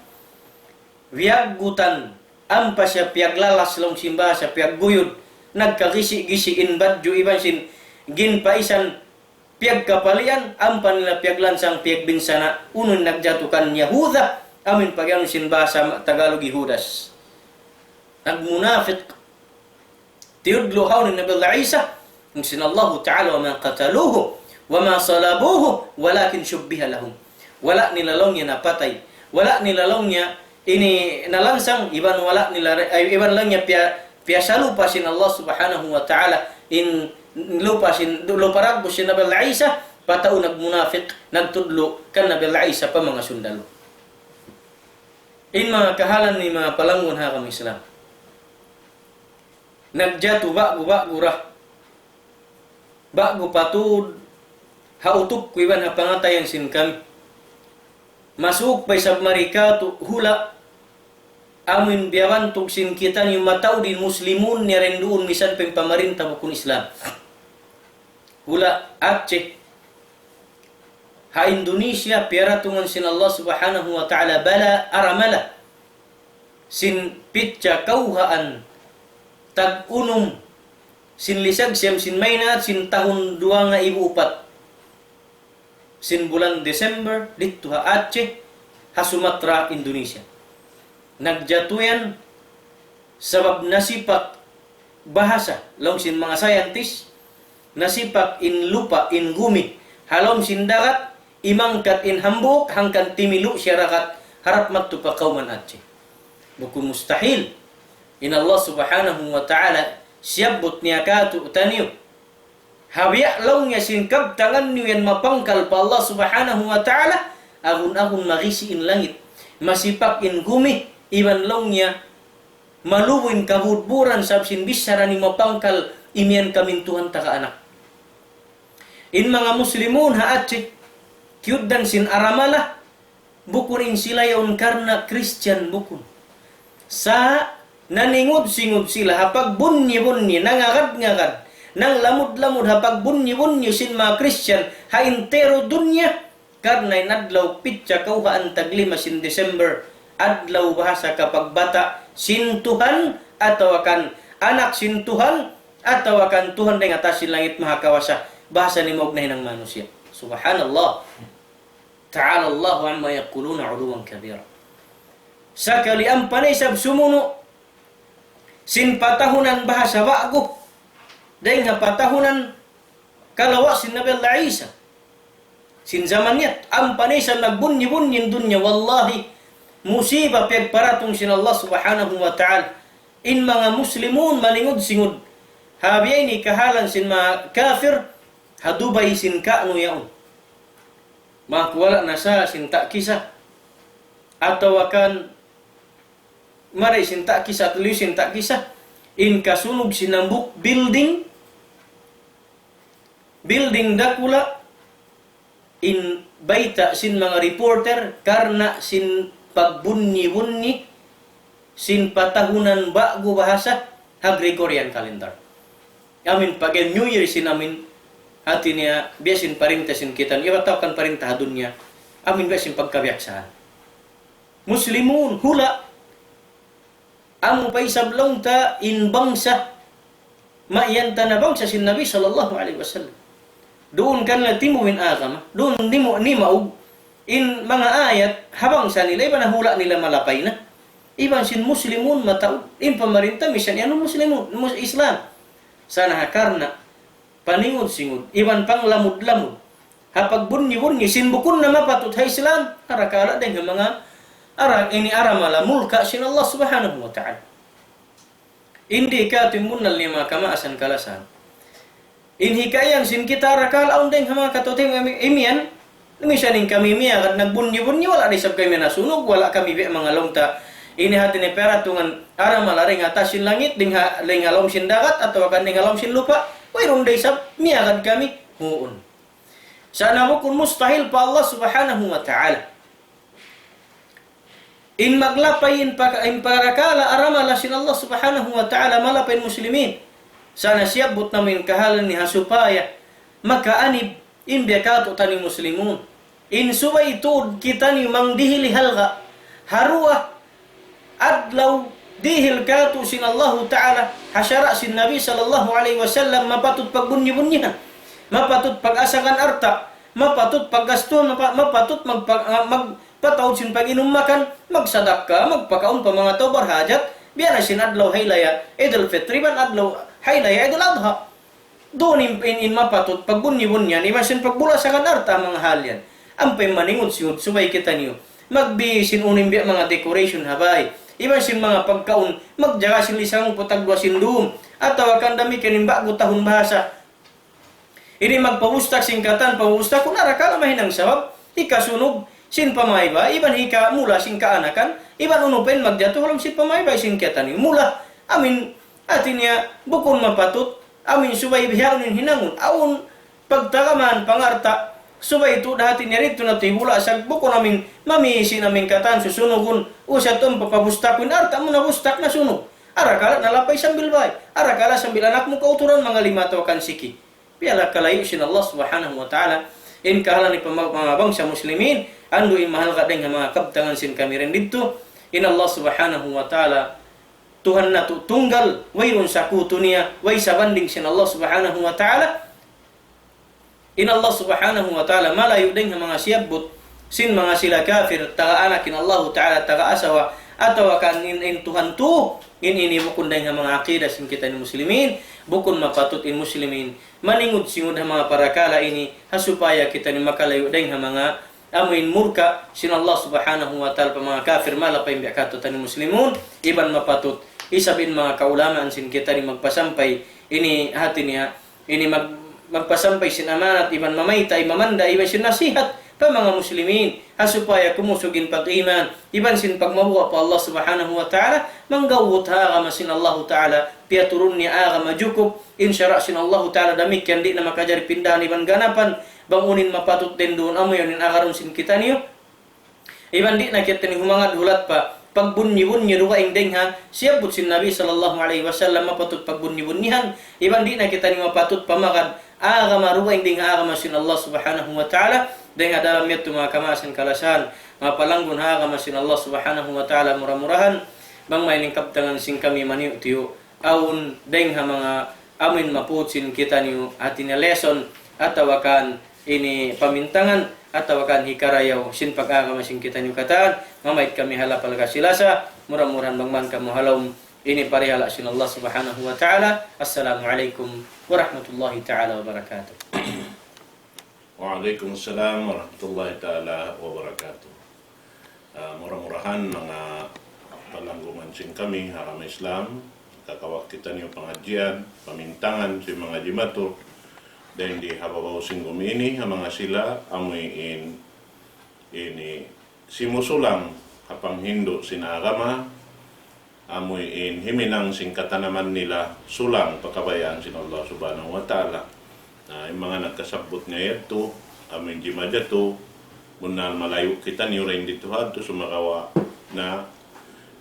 piyaggutan, ampa siya piyaglalas laung sin bahasa, piyagguyud, nagkagisi'-gisi' in badju' iban sin ginpaisan, piyagkapalian, ampa nila piyaglansang, piyagbinsana', unu in nagjatu kan Yahuda, amuin pagiyanun sin bahasa Tagalog hi Judas. Nagmunapik. Tiyudlu' hawn in Nabi Allah Isa, laung sin Allahu Ta'ala, وما قتلوه وما صلبوه ولكن شبه لهم. Wala' nila laung niya napatay. Wala' nila laung niya ini nalansang, iban wala' nila re-, ay, iban laung niya piya-, piyasalupa sin Allah Subhanahu wa Ta'ala in lupa sin, lupa ragbus sin Nabi Allah Isa, pa tau nagmunapik, nagtudlu' kan Nabi Allah Isa pa manga sundalu. In manga kahalan ni manga palanggun ha agama Islam. Nagjatu ba'gu-ba'gu ra. Ba'gu pa tuud ha utuk ku iban ha pangatayan sin kami. Masuuk pa isab mari katu' hula' amuin biyabantug sin kitaniyu mataud in Muslimun niya rin duun misan pa in pamarinta bukun Islam. Hula' Aceh. Ha Indonesia, piyaratungan sin Allah Subhanahu wa Ta'ala bala aramala. Sin pitsa kawhaan tag-unum sin lisag siyam sin maynaat sin tahun duwa nga ibu upat. Sin bulan December, didtu ha Aceh, ha Sumatra, Indonesia. Nagjatu yan sabab nasipak bahasa, laung sin manga scientist, nasipak in lupa', in gumi, ha lawm sin dagat, imangkat in hambuuk, hangkan timilu' siya dagat, harap madtu pa kawman Aceh. Bukun mustahil. In Allah Subhanahu wa Ta'ala, siyabbut niya katu'taniyu. Ha biya' laung niya sin kabtangan niyu yan mapangkal pa Allah Subhanahu wa Ta'ala, agun-agun magisi' in langit. Masipak in gumi, iban laung niya, malubu in kabudburan sabab sin bichara niyu mapangkal imiyan kamintuhan taga anak. In manga Muslimun ha Aceh, kiyugdan sin aramala, bukun in sila yaun karna' Christian, bukun. Sa' naningud-singud sila ha pagbunyi-bunyi, nangagad-ngagad, nanglamud-lamud ha pagbunyi-bunyi sin manga Christian ha interu dunya, karna' in adlaw pitsa kawhaan taglima sin December, adlaw bahasa kapagbata' sin Tuhan, atawa kan anak sin Tuhan, atawa kan Tuhan dayn ha taas sin langit mahakawasa, bahasa nimaug na hinang manusiya'. Subhanallah. تعالى الله عما يقولون علوا كبيرا. Sakali ampa na isab sumunu' sin patahunan bahasa ba'gu, dayn ha patahunan kalawa' sin Nabi Allah Isa. Sin jaman niya, ampa na isab nagbunyi-bunyi in dunya, wallahi, musiba piyagparatung sin Allah Subhanahu wa Ta'ala. In manga Muslimun maningud-singud. Ha biya' ini kahalan sin manga kafir, ha Dubai sin ka'nu yaun. Manga kuwala' na sa sin takisa. Atawa kan mari sin takisa, tuloy sin takisa. In kasunug sin hambuuk building, building dakula', in bayta' sin manga reporter karna' sin pagbunyi-bunyi sin patahunan ba'gu bahasa ha Gregorian calendar. Amin pag New Year sin amin, hati niya, biya' sin parinta sin kita, iban atawa kan parinta ha dunya, amin biya' sin pagkabiyaksahan. Muslimun, hula', amu pa isab laung ta in bangsa, mayan ta na bangsa sin Nabi sallallahu alayhi wasallam. Duun kanila timu' in agama, duun nimu-, nimaug in manga ayat ha bangsa nila, iban ha hula' nila malapay na. Iban sin Muslimun mataud, in pamarinta misan yan Muslimun, mus-, Islam. Sa' na ha karna' paningud-singud, iban panglamud-lamud. Ha pagbunyi-bunyi, sin bukun na mapatut ha Islam, arakala' dayng ha manga, ara-, ini aramala mulka' sin Allah Subhanahu wa Ta'ala. Di' katu' in bunnal niya manga kamaasan kalasahan. In hikayan sin kita arakala' awn dayng ha manga kataw-taymangku imiyan, misan in kami miyagad nagbunyi-bunyi, wala' da isab kami nasunug, wala' kami biya' manga laung ta. Ini hati niya piyaratungan aramala dayng ha taas sin langit, dayng ha, dayng ha lawm sin dagat, atawa kan dayng ha lawm sin lupa', wayruun da isab miyagad kami. Huun. Sa' na bukun mustahil pa Allah Subhanahu wa Ta'ala. In maglapay in pag-, in parakala' aramala sin Allah Subhanahu wa Ta'ala malapay in Muslimin. Sa' na siyabbut namu' in kahalan ini ha supaya makaanib in biya' kātu'niyu Muslimun. In subay tuud kitaniyu mangdihili halga' ha duwa adlaw dihil kātu' sin Allahu Ta'ala, ha sara' sin Nabi sallallahu alayhi wasallam, mapatut pagbunyi-bunyihan, mapatut pag-asakan alta', mapatut paggastuhan, mapa-, mapatut magpa-, magpataud sin pag-inum makan, magsadakka, magpakaun pa manga tau barhajat, biya' na sin adlaw haylaya Idul Fitri, iban adlaw haylaya Idul Adha. Duun in, in, in mapatut pagbunyi-bunyihan, iban sin pagbulasakan alta' manga hal yan. Ampa in maningud-singud, subay kitaniyu magbi sin unu in biya' manga decoration ha bay. Iban sin manga pagkaun, magjaga sin lisang putag duwa sin dum. Atawa kan damikkiyan in ba'gu tahun bahasa. Ini magpabustak sin katan, pabustak kun arakala' mahinang sabab, hikasunug sin pamaybay, iban hikamula sin kaanakan, iban unu pa in magjatu ha lawm sin pamaybay sin kitaniyu. Mula, amin, hati niya, bukun mapatut, amin subay bihaun in hinangun, awn pagtagaman pangalta', subay tuud hati niya didtu na tibula' sa' bukun amin, mami sin amin katan susunugun, usatun papabustakun, alta' mu nabustak nasunug. Arakala' nalapay sambil bay, arakala' sambil anak mu kauturan manga lima atawa kan siki. Biya' kalayu' sin Allah Subhanahu wa Ta'ala. In kahalan ini pa ma-, manga bangsa Muslimin, andu' in mahalga' dayng ha manga kabtangan sin kami dayn didtu. In Allah Subhanahu wa Ta'ala, Tuhan natu' tunggal, wayruun sakutu niya, way sabanding sin Allah Subhanahu wa Ta'ala. In Allah Subhanahu wa Ta'ala malayu' dayng ha manga siyabbut sin manga sila kafir, taga anak in Allahu Ta'ala, taga asawa, atawa kan in, in Tuhan tu, in ini bukun dayng ha manga aqidah sin kitaniyu Muslimin, bukun mapatut in Muslimin maningud-singud ha manga parakala' ini, ha supaya kitaniyu makalayu' dayng ha manga amuin murka' sin Allah Subhanahu wa Ta'ala pa manga kafir, malapay biya' katu' taniyu Muslimun, iban mapatut isab in manga kaulamaan sin kitaniyu magpasampay ini hati niya, ini mag-, magpasampay sin amanat, iban mamayta', iban mamanda', iban sin nasihat pa manga Muslimin, ha supaya kumusug in pag-iman, iban sin pagmabuga' pa Allah Subhanahu wa Ta'ala, manggawut ha agama sin Allahu Ta'ala, piyaturun niya agama jukup, in sara' sin Allahu Ta'ala damikkiyan di' na makajari pindahan iban ganapan, bang unu in mapatut dayn duun amu yaun in agarun sin kitaniyu. Iban di' na kitaniyu humangad hulat pa pagbunyi-bunyi dugaing dayng ha siyabbut sin Nabi sallallahu alayhi wasallam mapatut pagbunyi-bunyihan. Iban di' na kitaniyu mapatut pa magad agama dugaing dayng ha agama sin Allah Subhanahu wa Ta'ala. Dayng ha dalam yadtu manga kamaasan kalasahan, manga palanggun ha agama sin Allah Subhanahu wa Ta'ala, mura-murahan bang mayan in kabtangan sin kami maniyu'-tiyu' awn dayng ha manga amuin maput sin kitaniyu hati niya lesson atawa kan ini pamintangan atawa kan hikarayaw sin pag-agama sin kitaniyu katan, mamait kami ha lapal kasi-lasa, mura-murahan bang man kamu ha lawm ini parihala' sin Allah Subhanahu wa Ta'ala. Assalamu alaykum warahmatullahi ta'ala wabarakatuh. Wa alaykum salam warahmatullahi taala wabarakatuh. Ah, mura-murahan manga palanggungan sin kami ha agama Islam, kakawa' kitaniyu pangadjian, pamintangan sin manga jimatu, dayn di ha babaw sin gumi ini, ha manga sila, amuin ini simusulang ha panghindu' sin agama, amuin himinang sin katanaman nila sulang pa kabayaan sin Allah Subhanahu wa Ta'ala. Na, in manga nagkasabbut ngayadtu, amuin jimajatu, bunnal malayu' kitaniyu dayn didtu ha adtu sumagawa' na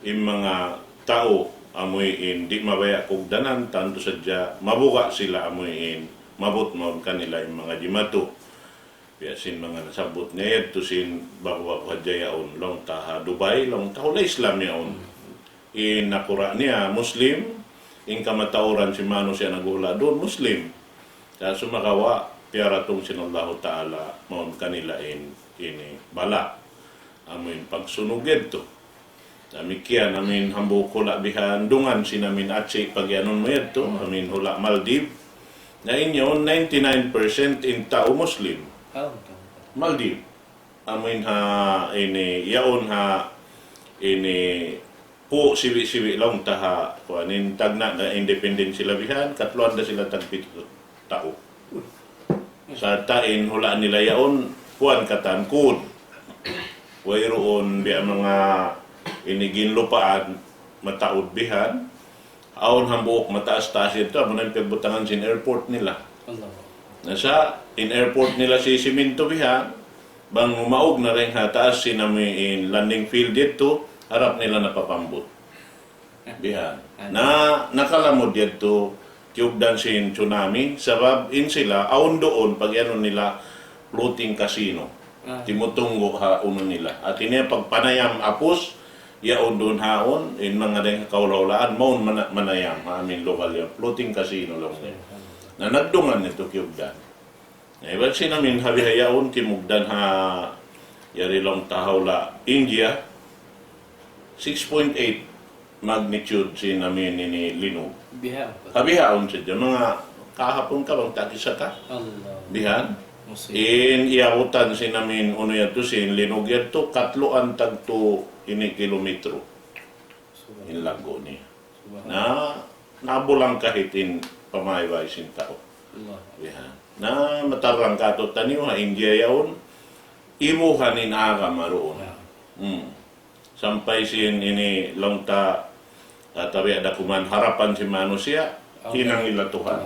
in manga tau amuin di' mabaya' kugdanan, tantu sadja mabuga' sila amuin maabut mawn kanila in manga jimatu. Biya' sin manga nasabbut ngayadtu sin ba'gu-ba'gu hadja yaun, laung ta ha Dubai, laung ta hula' Islam yaun. In nakura' niya Muslim, in kamatauran sin manusiya' naghuhula' duun Muslim. Sa' sumagawa', piyaratung sin Allahu Ta'ala mawn kanila in, ini bala'. Amuin pagsunug yadtu. Damikkiyan, amuin hambuuk hula' bihan dungan sin amuin atsi pagiyanun mu yadtu, amuin hula' Maldives. Na in yaun ninety-nine percent in tau Muslim. Ah, betul. Maldives. Amuin ha, ini, yaun ha, ini, pu siwi-siwi laung ta ha, kuwan in tagna' na independent sila bihan, katluan da sila tagpitu tau. Sarta' in hula' nila yaun, kuwan katan kud. Wayruun biya' manga ini ginlupaan, mataud bihan. Awn hambuuk mataas-taas yadtu, amuna in piyagbutangan sin airport nila. Allah. Na sa', in airport nila sisimintu bihan, bang umaug na dayn ha taas sin amuin landing field yadtu, harap nila napapambut. Bihan. Na, nakalamud yadtu, kiyugdan sin tsunami, sabab in sila, awn duun, pagiyanun nila, floating casino. Ah. Timutunggu' ha unu nila. Hati niya pagpanayam apus, yaun duun haun, in manga dayn ha kahula'-hulaan, mawn mana-, manayam, ha amuin lugal yan, floating casino laung nila. Na nagdungan yadtu kiyugdan. Na iban sin amuin ha bihaun kimugdan ha yari laung ta ha hula' India, six point eight magnitude sin amuin ini linug. Biha. Ha bihaun sadja, manga kahapun ka bang takisa ka. Allah. Bihan. Musib. In iyabutan sin amuin unu yadtu sin linug yadtu katluan tagtu ini kilometro. Subhanallah. In laggu' niya. Subhanallah. Na, nabulang kahit in pamaybay sin tau. Allah. Bihan. Na, matarrang katu'taniyu ha India yaun, ibuhan in agama duun. Ya. Hmm. Sampay sin ini laung ta, ah, tabiya' da kuman harapan sin manusiya', hinang nila Tuhan.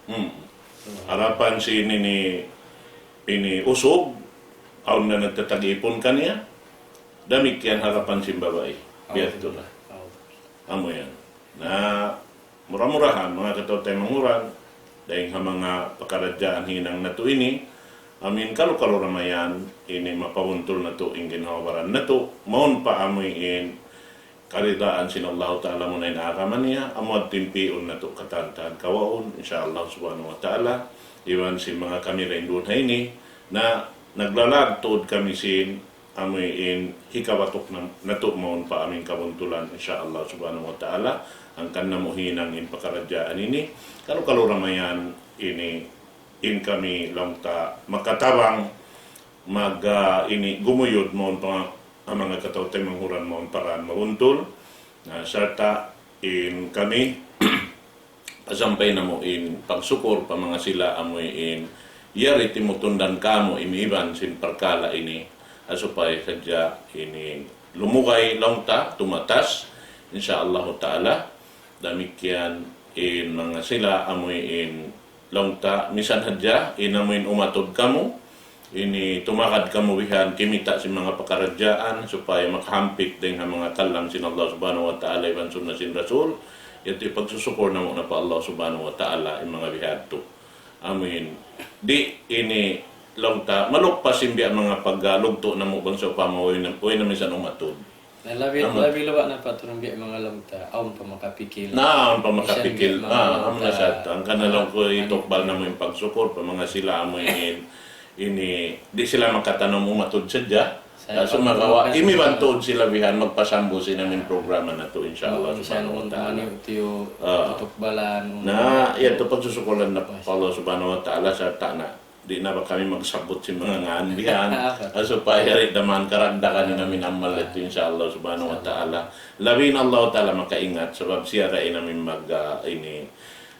Hmm. Harapan sin ini, ini usug, awn na nagtatag-ipun kaniya, damikkiyan harapan sin babai. Biya' tu na. Amu yan. Na, mura-murahan, manga kataw-taymanghuran, dayn ha manga pakaradjaan hinang natu' ini, amuin kalu-kalu da mayan, ini mapabuntul natu' in ginhawa-baran natu', mawn pa amuin karidaan sin Allahu Ta'ala muna in agama niya, amu yadtu in pi'un natu' katan-katan kawaun, insya Allah Subhanahu wa Ta'ala, iban sin manga kami dayn duun ha ini, na naglalag tuud kami sin amuin hikawatuk na, natu' mawn pa amuin kabuntulan, insya Allah Subhanahu wa Ta'ala, hangkan namu' hinang in pakaradjaan ini, kalu-kalu da mayan ini, in kami laung ta makatabang, mag, ah, ini gumuyud mawn pa manga kataw-taymanghuran mawn pa daan mabuntul, na sarta' in kami, pasampay namu' in pagsukur pa manga sila amuin yari timutundan kamu imiban sin parkala' ini, ha supaya sadja ini lumugay laung ta, tumatas, insya Allahu Ta'ala. Damikkiyan in manga sila amuin laung ta, misan hadja, in amuin umatud kamu, ini tumagad kamu bihan, kimita' sin manga pakaradjaan, supaya makahampit dayn ha manga kalam sin Allah Subhanahu wa Ta'ala, iban sunna sin Rasul, yadtu in pagsusukur namu' na pa Allah Subhanahu wa Ta'ala, in manga bihadtu. Amuin. Di' ini laung ta, malukpas in biya' manga paggalugtu' namu' bang sawpama, way na, way na misan umatud. Na labi, labi lawa' na pa tuud in biya' manga laung ta, awn pa makapikil. Na, awn pa makapikil. Misan biya' manga laung ta, amu na sa, hangkan na laung ku itukbal namu' in pagsukur pa manga sila amuin ini, di' sila makatanum umatud sadja. Sa' sumagawa', imiban tuud sila bihan magpasambu sin amuin programa natu', insya Allah Subhanahu wa Ta'ala. Misan maniyu' tiyu' tutukbalan. Na, yadtu pagsusukulan na pa Allah Subhanahu wa Ta'ala, sarta' na Di' na ba kami magsabbut sin manga ngan bihan. Ah, supaya di' da man karagdagan in amin amal yadtu, insya Allah subhanahu wa ta'ala. Labi in Allah ta'ala makaingat, sabab siya ra in amin mag, ah, ini,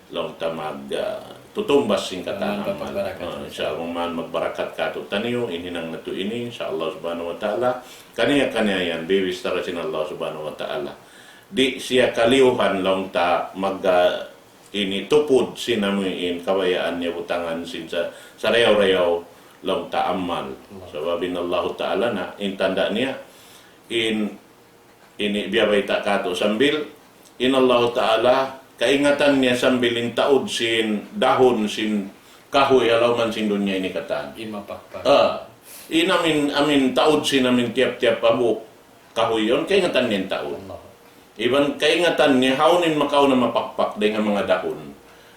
laung ta mag, ah, tutungbas sin katan amal. Ah, insya Allah, man magbarakat katu' taniyu, in hinang natu' ini, insya Allah subhanahu wa ta'ala. Kaniya-kaniya yan, bibistara sin Allah subhanahu wa ta'ala. Di' siya kaliyuhan laung ta mag, ah, ini tupud sin amuin kabayaan niya butangan sin sa-, sarayaw-rayaw laung ta amal. Sabab in Allahu Ta'ala na, in tanda' niya, in, ini biyabayta' katu' sambil, in Allahu Ta'ala, kaingatan niya sambil in taud sin dahun sin kahuy ha lawm sin dunya ini katan. Ima pakpak. Ah, in amin, amin taud sin amin tiyap-tiyap abu kahuy yan, kaingatan niya in taud. Allah. Iban kaingatan niya, hawnu in makauna mapakpak dayn ha manga dahun.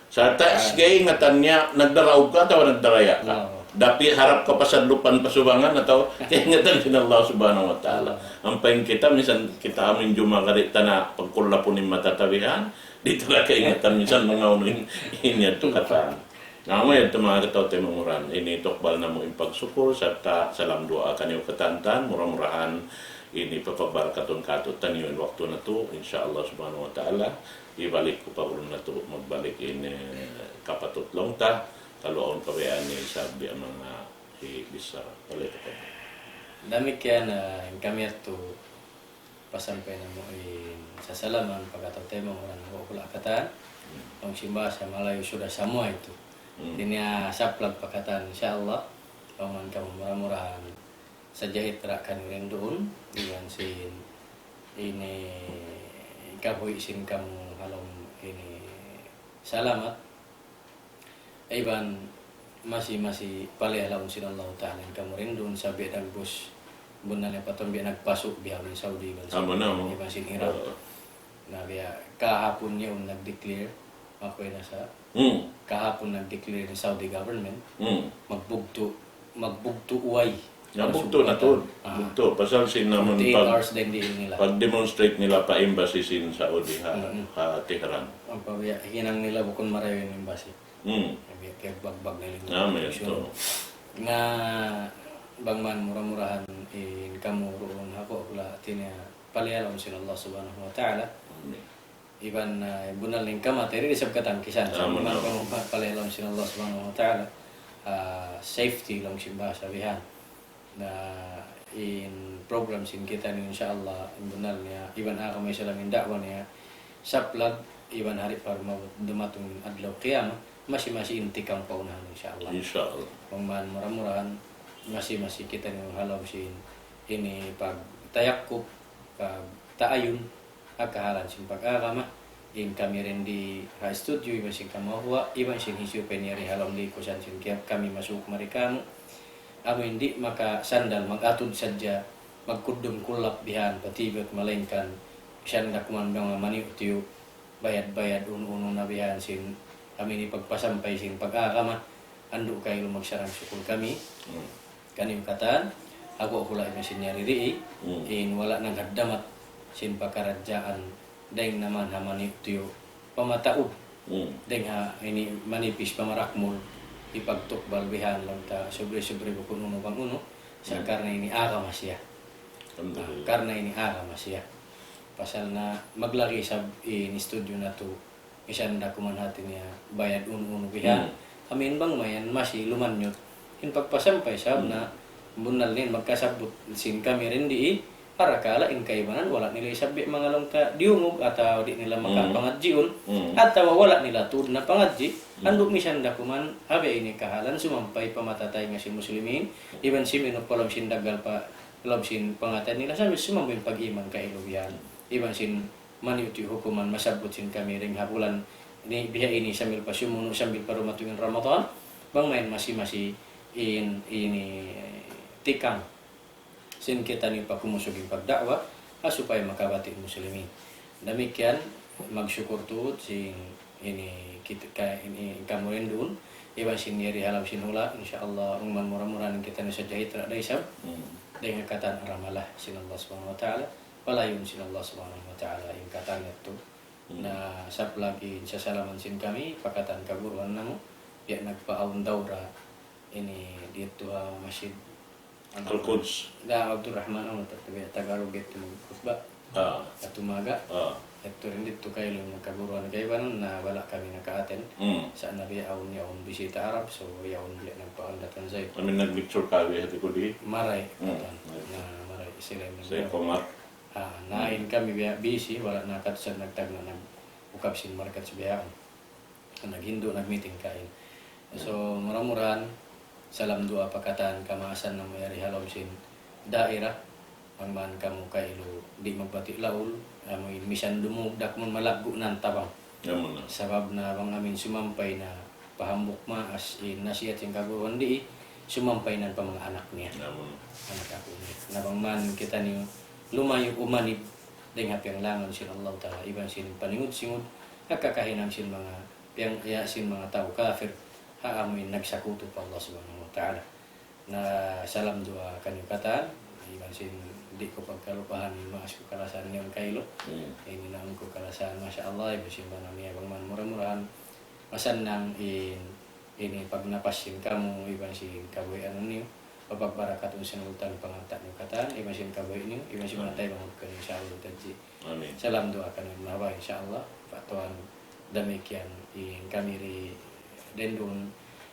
Sa' ta-, kaingatan niya, nagdaraug ka atawa nagdaraya ka. Allah. Dapi harap ka pa sadlupan pa subangan atawa kaingatan sin Allah subhanahu wa ta'ala. Allah. Ampa in kita, misan kita amin juma kari ta na pagkulapun in mata ta bihan, di' ta na kaingatan misan manga unu in, in yadtu katan. Na, amu yadtu manga kataw-taymanghuran, ini tukbal namu' in pagsukur, sarta' salam duwaa kaniyu katantan, mura-murahan ini papagbarakatun katu' taniyu in waktu natu', insya Allah subhanahu wa ta'ala, hibalik ku pa ulun natu', magbalik in, eh, kapatut laung ta, kalu awn kabayaan ini isab biya' manga hibissara. Wala' itu pa. Damikkiyan, ah, in kami yadtu, pasampay namu' in sasalaman pa kataw-taymanghuran aku kula' katan. Hmm. Laung sin bahasa Malayu, sudah semua itu. Hmm. Ini, ah, saplag pa katan, insya Allah. Laung man kamu mura-murahan sadja itra kaniyu duun, iban sin ini kabuhi' sin kamu ha lawm ini salamat. Iban masi-masi palihala laung sin Allahu Ta'ala in kamu duun, sabab dagbus bunnal niya pa tuud biya' nagpasu' bihaun in Saudi iban sin, amu na, amu, iban sin Iran. Oo. Na biya' kahapun yaun nag-declare, aku na sa, hmm, kahapun nag-declare in Saudi government, hmm, magbugtu', magbugtu' way. Na, bugtu' na tuud. Ah. Bugtu'. Pasal sin amun forty-eight pag-, hours dayn di nila. Pag-demonstrate nila pa embassy sin Saudi ha, mm-mm, ha Tehran. Ampa biya' hinang nila bukun marayaw in embassy. Hmm. Biya' kiyagbagbag nila in, ah, may constitution. Ito. Na bang man mura-murahan in kamu duun ha aku kula' hati niya palihala laung sin Allah subhanahu wa ta'ala. Amin. Iban, ah, bunnal in kamatay, di' isab katangkisan. Sa' amin, bunnal amin, kamu pa-, palihala laung sin Allah subhanahu wa ta'ala. Ah, safety laung sin bahasa bihan. Na in program sin kita ini, insya Allah, in bunnal niya, iban agama Islam in da'wa niya, saplag, iban hari pa dumatung in adlaw qiyamah, masi-masi in tikang pa unahan, insya Allah. Insya Allah. Bang man mura-murahan, masi-masi kita ini ha lawm sin ini pagtayakup, pagtaayun, ha kahalan sin pag-agama, in kami dayn di ha studio, iban sin kamu ha guwa', iban sin hisiyu pa in yari ha lawm likusan sin kami masuuk mari kamu. Amu in di' makasandal, mag-atud sadja, magkuddum kullap bihan pa T V, malaingkan misan da kuman manga maniyu'-tiyu', bayad-bayad, unu-unu na bihan sin amu ini pagpasampay sin pag-agama, andu' kailu magsarang-sukul kami. Hmm. Kaniyu katan, aku hula' iban sin yari di, hmm, in wala' naghaddamat sin pakaradjaan, dayng naman ha maniyu'-tiyu', pamataud. Hmm. Dayng ha ini manipis pamarakmul, hipagtukbal bihan laung ta, subri-subri bukun unu bang unu, sa' hmm, karna' ini agama siya. Alhamdulillah. Ah, karna' ini agama siya. Pasal na maglagi isab in studio natu', misan da kuman hati niya bayad unu-unu bihan. Hmm. Amu in bang mayan masi lumanyut in pagpasampay sabab, hmm, na bunnal niya in magkasabbut sin kami dayn di, parakala' in kaibanan wala' nila isab biya' manga laung ta diyungug atawa di' nila maka, hmm, pangadjiun, hmm, atawa wala' nila tuud na pangadji'. Hmm. Andu' misan da kuman ha biya' ini kahalan sumampay pa mata tayinga sin muslimin, iban siminup pa lawm sin dagal pa lawm sin pangatayan nila sambil sumambung pag-iman kailu bihan. Iban sin maniyu'-tiyu' hukuman masabbut sin kami dayng ha bulan ini, biha ini sambil pa sumunu', sambil pa dumatung in Ramadan, bang mayan masi-masi in ini tikang sin kitaniyu pa kumusug in pagda'wa, ha supaya makabati' muslimin. Damikkiyan, magsukur tuud sin ini kit-, ka-, ini kamu duun, iban sin yari ha lawm sin hula', insya Allah, bang man mura-murahan kitaniyu sadja hitra da isab, hmm, dayng ha katan aramala sin Allah Subhanahu wa Ta'ala, palayun sin Allah Subhanahu wa Ta'ala in katan yadtu. Hmm. Na saplag in sasalaman sin kami, pa katan kaguruhan namu', biya' nagpaawn dawra, Ini didtu ha Masjid Al-Quds. Da, Abdul Rahman, amu, tag-, Tagalog didtu magkhutba. Ah. Katumaga. Ah. Didtu rin didtu kailu nagkaguruhan kaibanan, na wala' kami naka-attend. Hmm. Sa' na biya' awn, yaun bisita Arab, so yaun biya' nagpaandatan sa. Amin nag-lecture kaw, hati ku di? Maray, Hmm. katan. Maray. Na maray, sila in Sa nag- Komar. Ah, na Hmm. in kami biya' busy, wala' na katu' sa nagtagna', nag-ukab sin markat sa biya' yaun. Naghindu', nag-meeting kain. So, mura-murahan, salam duwaa pa katan kamaasan namu' yari ha lawm sin daira. Bang man kamu kailu di' magbati' laul, amu in misan dumugdak mu malaggu' na in tabang. Amu na. Sabab na bang amin sumampay na pa hambuuk maas in nasihat sin kaguruhan di', sumampay na pa manga anak niya. Amu na. Anak aku niya. Na bang man kitaniyu lumayu' umanib dayn ha piyanglangan sin Allah Ta'ala, iban sin paningud-singud, ha kakahinang sin manga piyang-, ya, sin manga tau kafir, ha amu in nagsakutu pa Allah Subhanahu wa Ta'ala. Na salam duwaa kaniyu katan, iban sin di' ku pagkalupahan in maas ku kalasahan niya kailu. Hmm. Ini na in ku kalasahan, masha Allah, iban sin manga niya bang man mura-murahan. Masannang in ini pagnapas sin kamu, iban sin kabuhianan niyu. Papagbarakatun sin utan panganta' niyu katan, iban sin kabuhi' niyu, iban sin manga taymanghud kaniyu, insya Allah, Taji. Amin. Salam duwaa kaniyu, mahaba', insya Allah. Pa Tuhan, damikkiyan in kami ri dendun,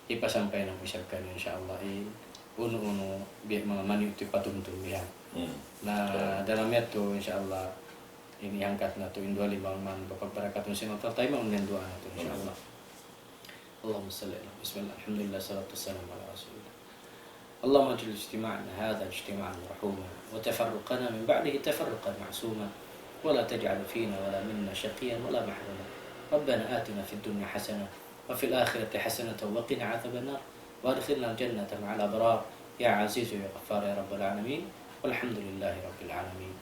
hipasampay namu' isab kaniyu, insya Allah, in unu-unu, biya' manga maniyu tu patumtum bihan. Hmm. Na, dalam yadtu, insya Allah, ini hangkat natu' in duwa lima man, papagbarakatun sin utan, taymanghud in duwaa natu', insya Allah. اللهم صل على، بسم الله، الحمد لله، الصلاة والسلام على رسول الله. اللهم اجعل اجتماعنا هذا اجتماعا مرحوما، وتفرقنا من بعده تفرقا معصوما، ولا تجعل فينا ولا منا شقيا ولا محروما. ربنا آتنا في الدنيا حسنة، وفي الآخرة حسنة، وقنا عذاب النار، وأدخلنا الجنة مع الأبرار، يا عزيز يا غفار يا رب العالمين. والحمد لله رب العالمين.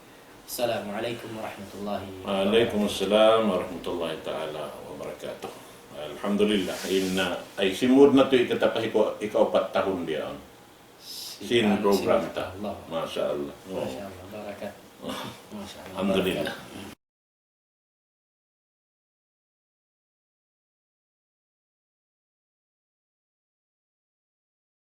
السلام عليكم ورحمة الله وبركاته. وعليكم السلام ورحمة الله تعالى وبركاته. Alhamdulillah. In, uh, ay simud natu' ikatapahi ko, ikaupat tahun diyan. Sin program ta. Allah. Masha Allah. Oh. Masha Allah. Barakat. Masha Allah. Alhamdulillah. Barakat.